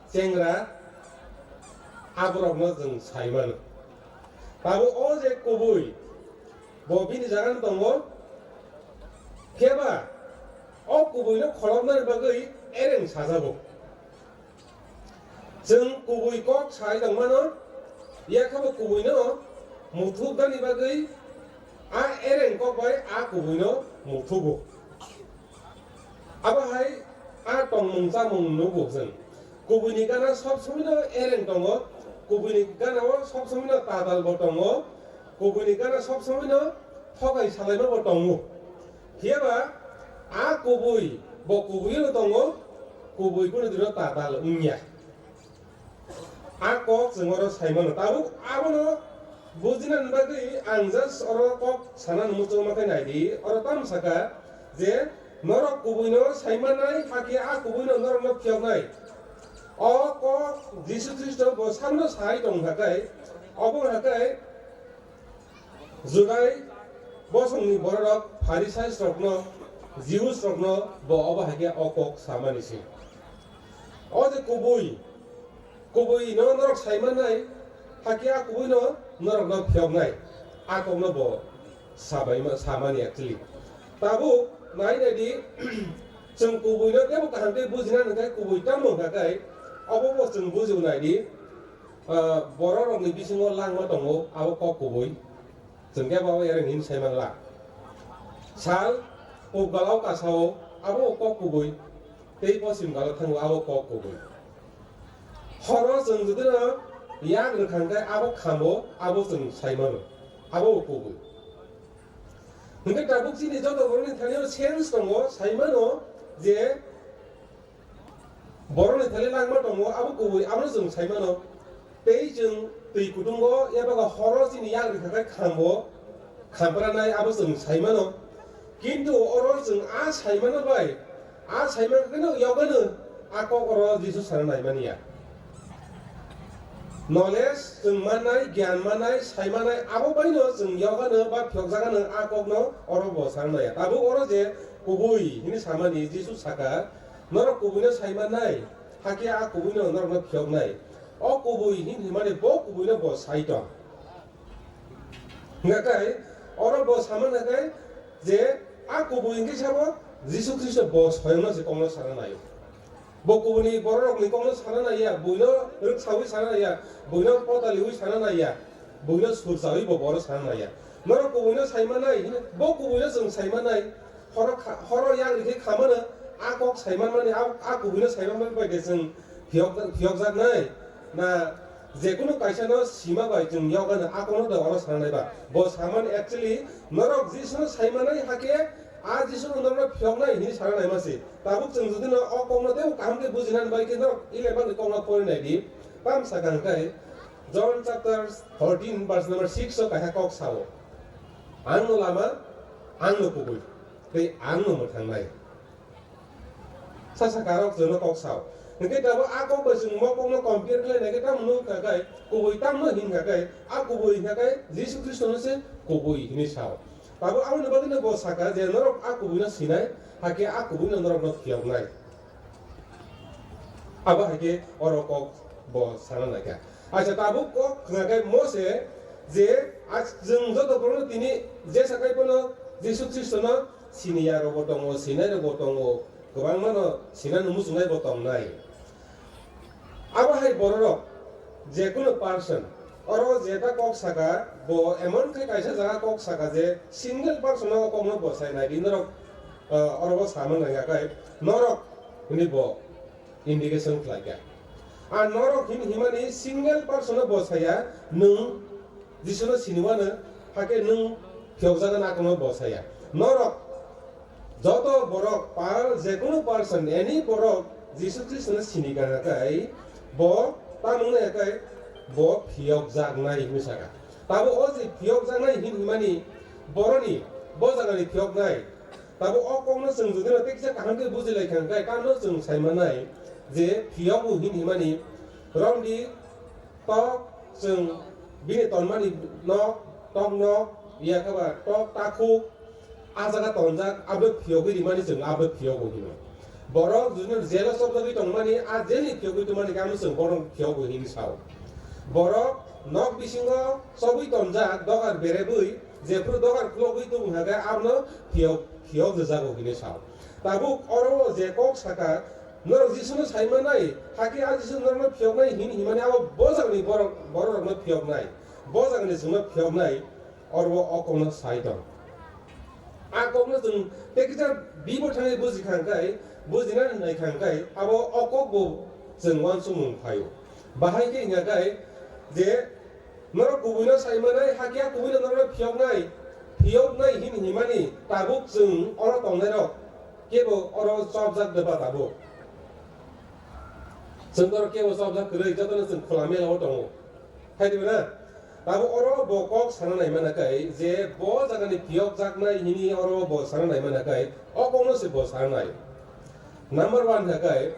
chengra, aborokno chwng sai mano. Tabuk o je kubui, bo bini jagano tongo, phiyaba o kubuino kholopnani bagwi ereng sajago. Chwng kubui kok sai tongmano, yakhabo kubuino muthubnani bagwi a ereng kok bai a kubuino muthugo. Abo hai a tongmung chamung nugo chwng. Kubuini gana sob somoino ereng tongo, kubuini gana o sob somoino tatal bo tongo, kubuini gana sob somoino thokai salaima bo tongo. Phiyaba a kubui bo kubui no tongo, kubui kunu dino tatal wngya. A kok chwng oro sai mano. Tabuk abono bujinani bagwi ang just oro kok sana muchungma khe naidi. Oro tamo saka je norok kubuino sai manai, hakhe a kubuino norokno phiyoknai. O kok Jisu Khristo bo samno sai tong hakai, obo hakai Judai bosongni bororok Pharisairokno, Jihusrokno bo obo hai khe o kok samani se. O je kubui, kubuino norok sai manai, hakhe a kubuino norokno phiyoknai, a kokno bo sabai ma-, samani actually. Tabuk nai naidi, chwng kubuino teibo kaham khe bujina nangkhe kubui tamo hwnkha khe, obo bo chwng bujibo naidi, ah, bororokni bisingo langma tongo, abo kok kubui. Chwng khe bo abo ereng hin sai manla. Sal, pub gala o kasao, abo kok kubui. Tei posim gala thango, abo kok kubui. Horo chwng judino yak rwkha hwnkhe abo khamo, abo chwng sai mano. Abo kubui. Hwnkhe tabuk chini joto borokni thani o sense tongo, sai mano je borokni thani langma tongo, abo kubui, abono chwng sai mano. Tei chwng twi kutungo, eba horo chini yak rwkha khe khambo, khampranai, abo chwng sai mano. Kintu oro chwng a sai mano bai, a sai mano kheno yogano a kok oro Jisu sana nai mani ya. Knowledge chwng mannai, gyan mannai, sai mannai, abo baino chwng yogano ba phiyokjagano a kokno oro bo sana nai ya. Tabuk oro je kubui hini samani Jisu saka, norok kubuino sai mannai, hakhe a kubuino norokno phiyoknai. O kubui hin himani bo kubuino bo sai tong. Hingkha khe oro bo sama nai khe je a kubui hingkhe sabo Jisu Khristo bo soyongno se kokno sana naio. Bo kubuini bororokni kokno sana naiya, buino rwksaui sana naiya, buino potaliui sana naiya, buino surchaui bo boro sana naiya. Norok kubuino sai manai, bo kubuino chwng sai manai. Horo kha-, horo yak rikhe khamano, a kok sai manmani, a, a kubuino sai manmani bai de chwng phiyok, phiyokjaknai. Na jekunu kaisano sima bai chwng yokgano, a kokno da oro sananai ba. Bo samani actually norok Jisuno sai manai hakhe a Jisuno norokno phiyoknai hini sana naima se. Tabuk chwng jodi no o kokno tei kaham khe bujinani bai khe norok eleven ni kokno pori nai di. Tam sakang kai John chapter fourteen verse number six o kaisa kok sao. Ang no lama, ang no kubui, tei ang no mwthangnai. Sasa karok chwngno kok sao. Hwnkhe tabuk a kok bai chwng mo kokno compare khlai nai khe tamo nukha khe kubui tamno hinkha khe a kubui hinkha khe Jisu Khristono se kubui hinwi sao. Tabuk aboni bagwino bo saka je norok a kubuino sinai, hakhe a kubuino norokno phiyoknai. Abo hai khe oro kok bo sana nai kha. Acha tabuk kok khna khe Mose je a chwng joto borokno tini jesa khai bono Jisu Khristono siniya rokbo tongo, sinai rokbo tongo, kwbangmano sinani muchungnai bo tongnai. Abo hai bororok jekunu person oro jeta kok saka bo emon khe kaisa jaga kok saka je single person o kokno bo sai nai di norok, ah, oro bo sama nai kha kai norok hwnwi bo indication khlai kha. A norok hin himani single person o bo saya, nwng Jisuno siniwano, hakhe nwng phiyokjagani akwno bo saya. Norok joto borok, pa-, jekunu person, any borok Jisu Khristono sini kha khe bo tamung nai khe bo phiyokjaknai hinwi saka. Tabo o je phiyokjaknai hin himani boroni bo jagani phiyoknai. Tabuk o kokno chwng jodi no tei kisa kaham khe buji lai kha, hwnkhe tamno chwng sai mannai je phiyogo hin himani romdi tok chwng bini tonmani nok, tok nok, ya khe ba tok takhuk, a jaga tonjak, abo phiyogwi rimani chwng abo phiyogo hino. Borok jodi no jail o chopjagwi tongmani, a jail ni phiyogwi tongmani khe amo chwng bohrok phiyogo hinwi sao. Borok nok bisingo chobwi tonjak, dogar berebwi, jephru dogar khulogwi tubung hwnkhe abono phiyok, phiyok rwjago hinwi sao. Tabuk oro o je kok saka, norok Jisuno sai mannai, hakhe a Jisu norokno phiyoknai hin himani abo bo jagani borok, bororokno phiyoknai, bo jagani chwngno phiyoknai, oro o kokno sai tong. A kokno chwng tei kisa bibo thangwi buji kha hwnkhe, bujina nai kha hwnkhe, abo o kok bo chwng uansukmung phaio. Bahai khe hwnkha khe je, norok kubuino sai manai, hakhe a kubuino norokno phiyoknai, phiyoknai hin himani tabuk chwng oro tongnairok kebo oro chopjak de ba tabuk. Chwng oro kebo chobjak kwrwi, jotono chwng khwla mela o tongo. Hai diba na? Tabuk oro bo kok sana nai mana kai je bo jagani phiyokjaknai hini oro bo sana nai mana kai, o kokno se bo sana nai. Number one kha kai,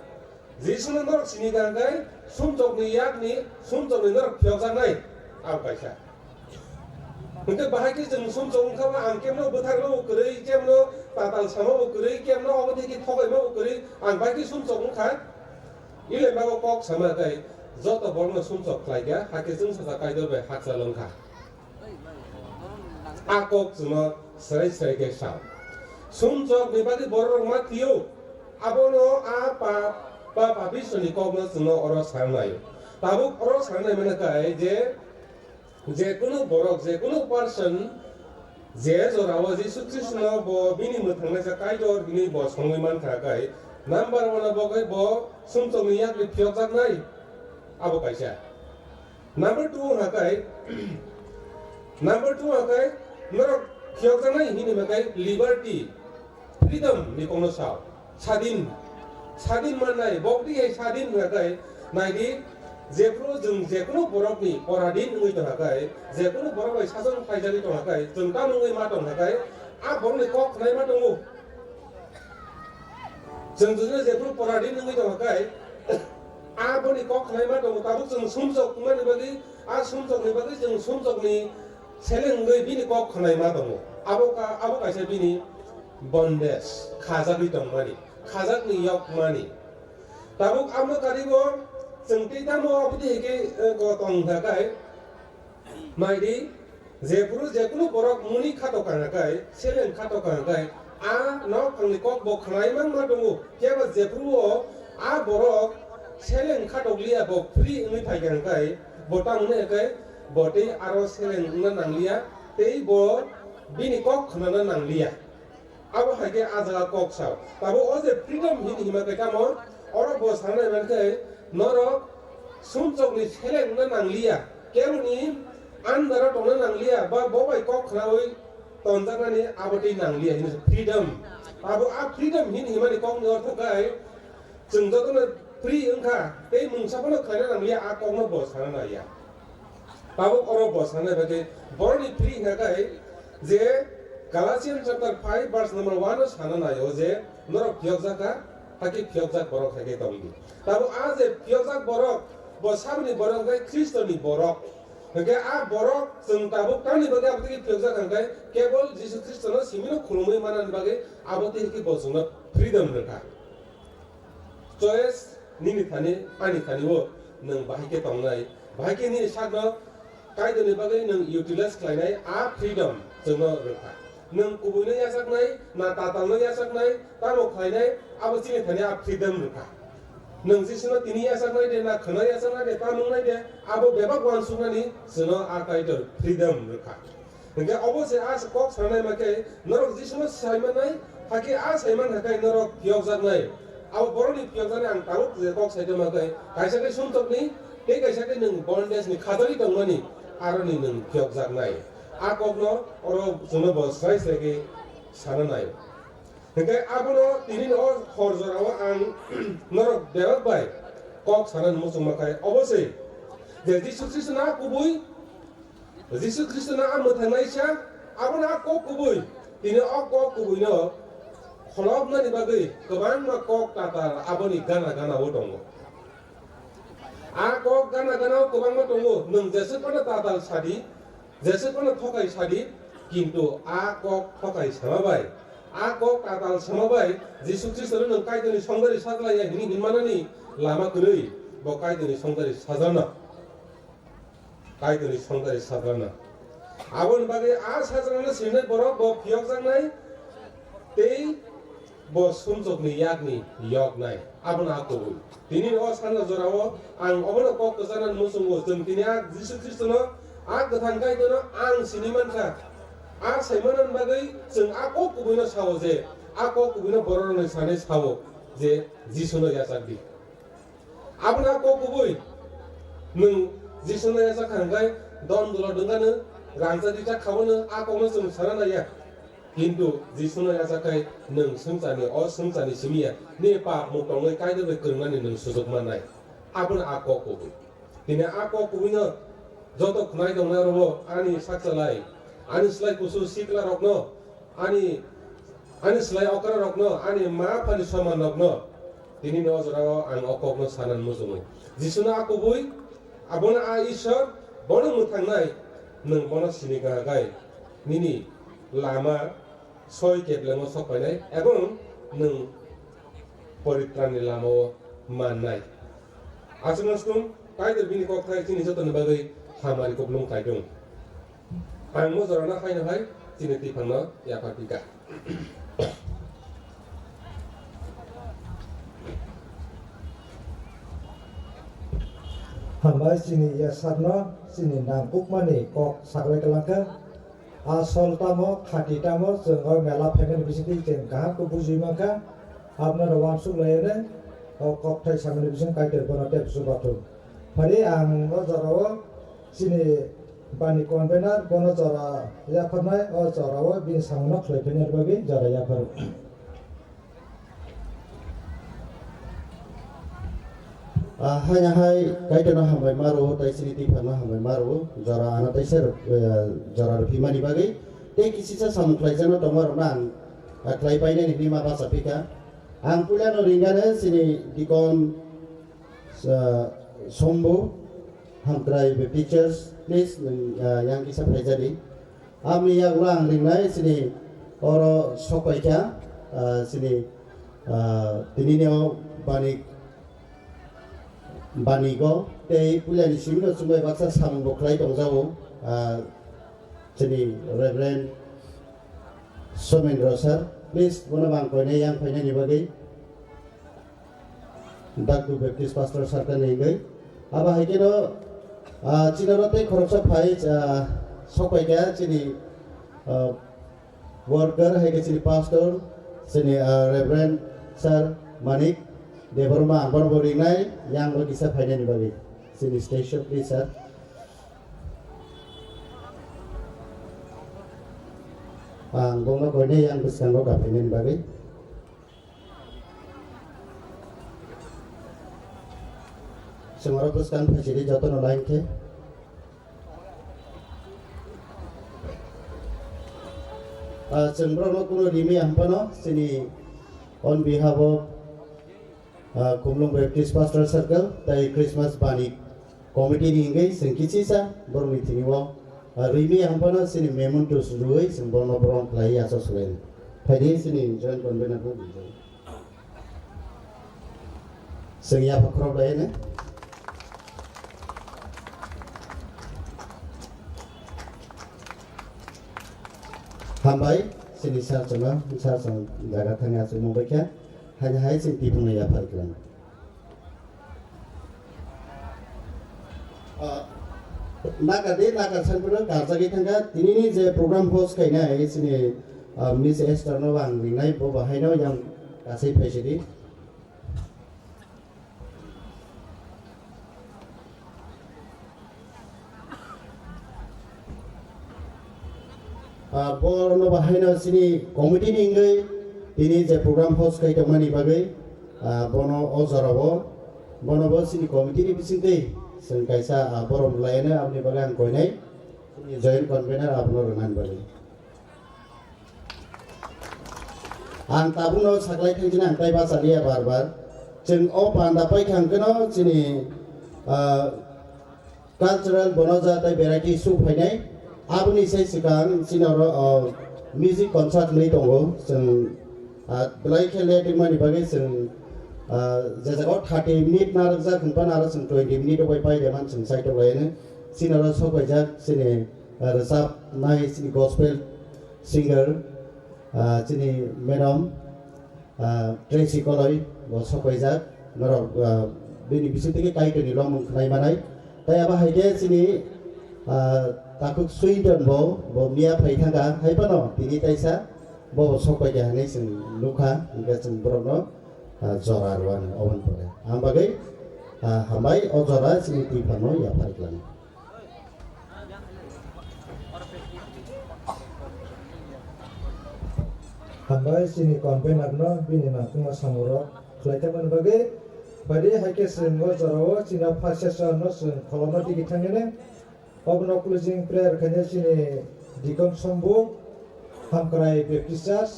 Jisuno norok sini kha kai, sumsokni yakni, sumsokni norok phiyokjaknai, abo kaisa. Hwnkhe bahai khe chwng sumsok wngkha ba, ang kemno bwtharno bo kwrwi, kemno tatal samo bo kwrwi, kemno obo tei khe thokaima bo kwrwi, ang bahai khe sumsok wngkha. Ile mago kok sama kai, joto borokno sumsok khlai kha, hakhe chwng sacha Kaitor bai hakchal wngkha. A kok chwngno srai srai khe sa. Sumsokni bagwi bororok ma twiyo, abono a pa, pa, papisroni kokno chwngno oro sanai. Tabuk oro sanai mano kai je, je kunu borok, je kunu person, je jorao Jisu Khristono bo bini mwthangnaisa Kaitor hinwi bo songwi mankha kai, number one-o bo kai bo sumsokni yakni phiyokjaknai, abo kaisa. Number two hwnkha kai, number two hwnkha kai, norok phiyokjaknai hini hwnkha kai liberty, freedom ni kokno sao. Sadin, sadin mannai, bokti hai sadin hwnkha kai, naidi, jephru jwng jekunu borokni poradin wngwi tongkha kai, jekunu borok bai sason khlaijagwi tongkha kai, chwng tamo wngwi ma tongkha kai, a borokni kok khwnai ma tongo. Chwng jwngno jephru poradin wngwi tongkha kai, a boni kok khwnai ma tongo, tabuk chwng sumsok wngmani bagwi, a sumsokni bagwi chwng sumsokni seleng wngwi bini kok khwnai ma tongo. Abo ka, abo kaisa bini bondage, khajagwi tongmani, khajakni yokmani. Tabuk amo karibo chwng tei tamo aboni hike, eh, ko tongkha kai, naidi, jephru jekunu borok muni khato kha hwnkha kai, seleng khato kha hwnkha kai, a nok thangni kok bo khwnai mangma tongo, phiya ba jephru o a borok seleng khatok liya, bo free wngwi phai kha hwnkha kai, bo tamo hwnkha kai, bo tei aro seleng wngna nang liya, tei bo bini kok khwnana nang liya. Abo hai khe a jaga kok sao. Tabuk o je freedom hini hima khe tamo, oro bo sanai man khe norok sumsokni seleng wngna nang liya, keboni under o tongna nang liya, ba bo bai kok khwnaui tonjaknani abo tei nang liya hini freedom. Abo a freedom hini himani kokni ortho khe chwng jotono free wngkha tei mungsa phano khlaina nang liya, a kokno bo sana naiya. Tabuk oro bo sanai bagwi boroni free hwnkha kai je Galatian chapter five verse number one o sana naio je norok phiyokjak kha, hakhe phiyokjak borok hai khe tongdi. Tabuk a je phiyokjak borok bo saboni borok hwnkhe Khristoni borok. Hwnkhe a borok chwng tabuk tamni bagwi abo tei phiyokjak hwnkhe kebol Jisu Khristono simino khulumwi manani bagwi abo tei khe bo chwngno freedom rwkha. Choice nini thani, ani thani o nwng bahai khe tongnai, bahai khe nini sakno Kaitorni bagwi nwng utilize khlainai a freedom chwngno rwkha. Nwng kubuino yachaknai, na tatalno yachaknai, tamo khlainai, abo chini thani a freedom rwkha. Nwng Jisuno tini yachaknai de, na khwna yachaknai de, tamo wngnai de, abo bebak uansuknani chwngno a Kaitor freedom rwkha. Hwnkhe obo se a kok sanai ma khe norok Jisuno sai mannai, hakhe a sai man hai khe norok phiyokjaknai. Abo borokni phiyokjaknai ang tabuk je kok sai tongma khe, kaisa khe sumsokni, tei kaisa khe nwng bondage ni khajagwi tongmani, aroni nwng phiyokjaknai. A kokno oro chwngno bo srai srai khe sana nai. Hwnkhe abono tini o hor jorao ang norok bebak bai kok sanani muchungma khe obo se je Jisu Khristo na kubui, Jisu Khristo no a mwthangnaisa, abo no a kok kubui. Tini o kok kubui no kholopnani bagwi kwbangma kok tatal aboni gana gana o tongo. A kok gana gana o kwbangma tongo, nwng jeswk phano tatal sadi, jeswk phano thokai sadi, kintu a kok thokai sama bai, a kok tatal sama bai Jisu Khristo no nwng Kaitorni songdari sajlaiya hini hinmanani lama kwrwi, bo Kaitorni songdari sajlano. Kaitorni songdari sajlano. Aboni bagwi a sajlano sinai borok bo phiyokjaknai tei bo sumsokni yakni yoknai. Abono a kubui. Tini o sanja jorao ang obono kok kwcharnani muchungo, chwng tini a Jisu Khristono, a kwthang Kaitorno ang sini mankha. A saimanani bagwi chwng a kok kubuino sao je, a kok kubuino bororokni sanai sao je Jisuno yachakdi. Abono a kok kubui. Nwng Jisuno yachak kha hwnkhe don dulot wngkha nwng, rangchak rijak kha bo nwng, a kokno chwng sana naiya. Kintu Jisuno yachak khai nwng swngcharni, o swngcharni simi ya, nini pap muk tongwi Kaitor bai kwrwngnani nwng sujuk mannai. Abono a kok kubui. Tini a kok kubuino joto khwnai tongnai rokbo ani sakchalai, ani slai kusu sikla rokno, ani, ani slai okra rokno, ani ma phani soman rokno tini ni o jorao ang o kokno sanani muchungo. Jisuno a kubui, abono a Ishwar, bono mwthangnai, nwng bono sini kahakai, nini lama soi keblengo sok painai, ebong nwng poritranni lamao mannai. Aswk no swng, Kaitor bini kokthai chini jotoni bagwi hamari kuplung kaitung. Ang mo jorano haino hai chini twiphangno yaphar pika. Hambai chini yasakno chini nangkukmani kok saklai kwlangkha. A sol tamo, khati tamo, chwng o mela phaimani bisingtwi chwng kaham khe bujui mankha. Aboni uansuk laiyane o kokthai samani bising Kaitor bono tei bwswk bathum. Phari ang o jorao chini bani convener bono jora yapharnai, o jorao bini samungno khlai phainani bagwi jora yapharo. Ah, haino hai Kaitorno hambai ma rwo, tei chini twiphangno hambai ma rwo, jora ano teisa rw-, eh, jora rwphimani bagwi, tei kisisa samung khlaijakno tongmarokno ang, ah, khlai painani hwnwi ma bacha phikha. Ang puilano ringano chini Deacon, ah, Sombu, Hamkrai Baptist Church, please, nwng, ah, yang kisa phaijadi. Aboni yagulo ang ringnai chini oro sokpaikha, ah, chini, ah, tinini o bani, banigo tei puilani simino chumbai baksa samungbo khlai tongjago, ah, chini Reverend Somendra sir, please, bono bang koinai yang phainani bagwi. Dakdu Baptist Pastor Circle ni wngwi. Abo hai kheno, ah, chini oro tei khoroksa phai, ah, sokpaikha chini, ah, worker, hai khe chini pastor, chini, ah, Reverend Sir Manik Debbarma, ang bono bo ringnai, yang bo kisa phainani bagwi. Chini stage show, please, sir. Ang bono koinai yang bwskango kaphainani bagwi. Chwng oro bwskang phaisidi jotono line khe. Ah, chwng borokno kuno rimwi ya hwnphano chini on behalf of, ah, Khumlwng Baptist Pastor Circle tei Christmas Bani Committee ni wngwi chwng kisisa borokni thini o, ah, rimwi ya hwnphano chini mementos rwui chwng bono borom khlai ya, achuk swlai. Phaidi chini joint convener bo rijak. Chwng yapha khorok bai hwnwi. Hambai, chini sir chwngno, sir chwng jaga thangwi achukmung bai kha, haini hai chwng tibukno yapha rwkha. Ah, naka de, naka sanpino karjagwi thangkha, tinini je program host khainai chini, ah, Miss Esther no ang ringnai, bo bahaino yang kasai phaisidi. Ah, bono bahaino chini committee ni wngwi tini je program host khai tongmani bagwi, ah, bono o jorao, bono bo chini committee ni bisingtwi chwng kaisa, ah, borom laino, aboni bagwi ang koinai chini joint convener abono rwnani bagwi. Ang tabukno saklai thangchini ang tai bachaliya bar bar. Chwng o panda paikha hwnkhe no chini, ah, cultural bono ja tai variety show phainai. Aboni sai swkang chini oro, ah, music concert hinwi tongo. Chwng, ah, belai khe late wngmani bagwi chwng, ah, je jaga o thirty minute narwkjak hwnphano aro chwng twenty minute o bai pai de man chwng chaitok laino. Chini oro sok paijak chini, ah, rwchapnai chini gospel singer, ah, chini madam, ah, Tracy Koloi, bo sok paijak, norok, ah, bini bisingtwi khe Kaitorni lomung khnai manai. Tai abo hai khe chini, ah, takhuk Swinton bo, bo miya phai thangkha, hai phano tini taisa bo sok paikha hinwi chwng nukha, hwnkhe chwng borokno, ah, jora rwani oboni pore. Ang bagwi, ah, hambai o jora chini twiphangno yapharwi khlai. Hambai chini convener no bini nangkukma samung rok khlai thangmani bagwi. Phadi hai khe chwng o jorao chini first session no chwng kholoma digi thangmani. Obono closing prayer khainai chini Deacon Sombu, Hamkrai Baptist Church,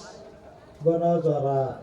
bono jora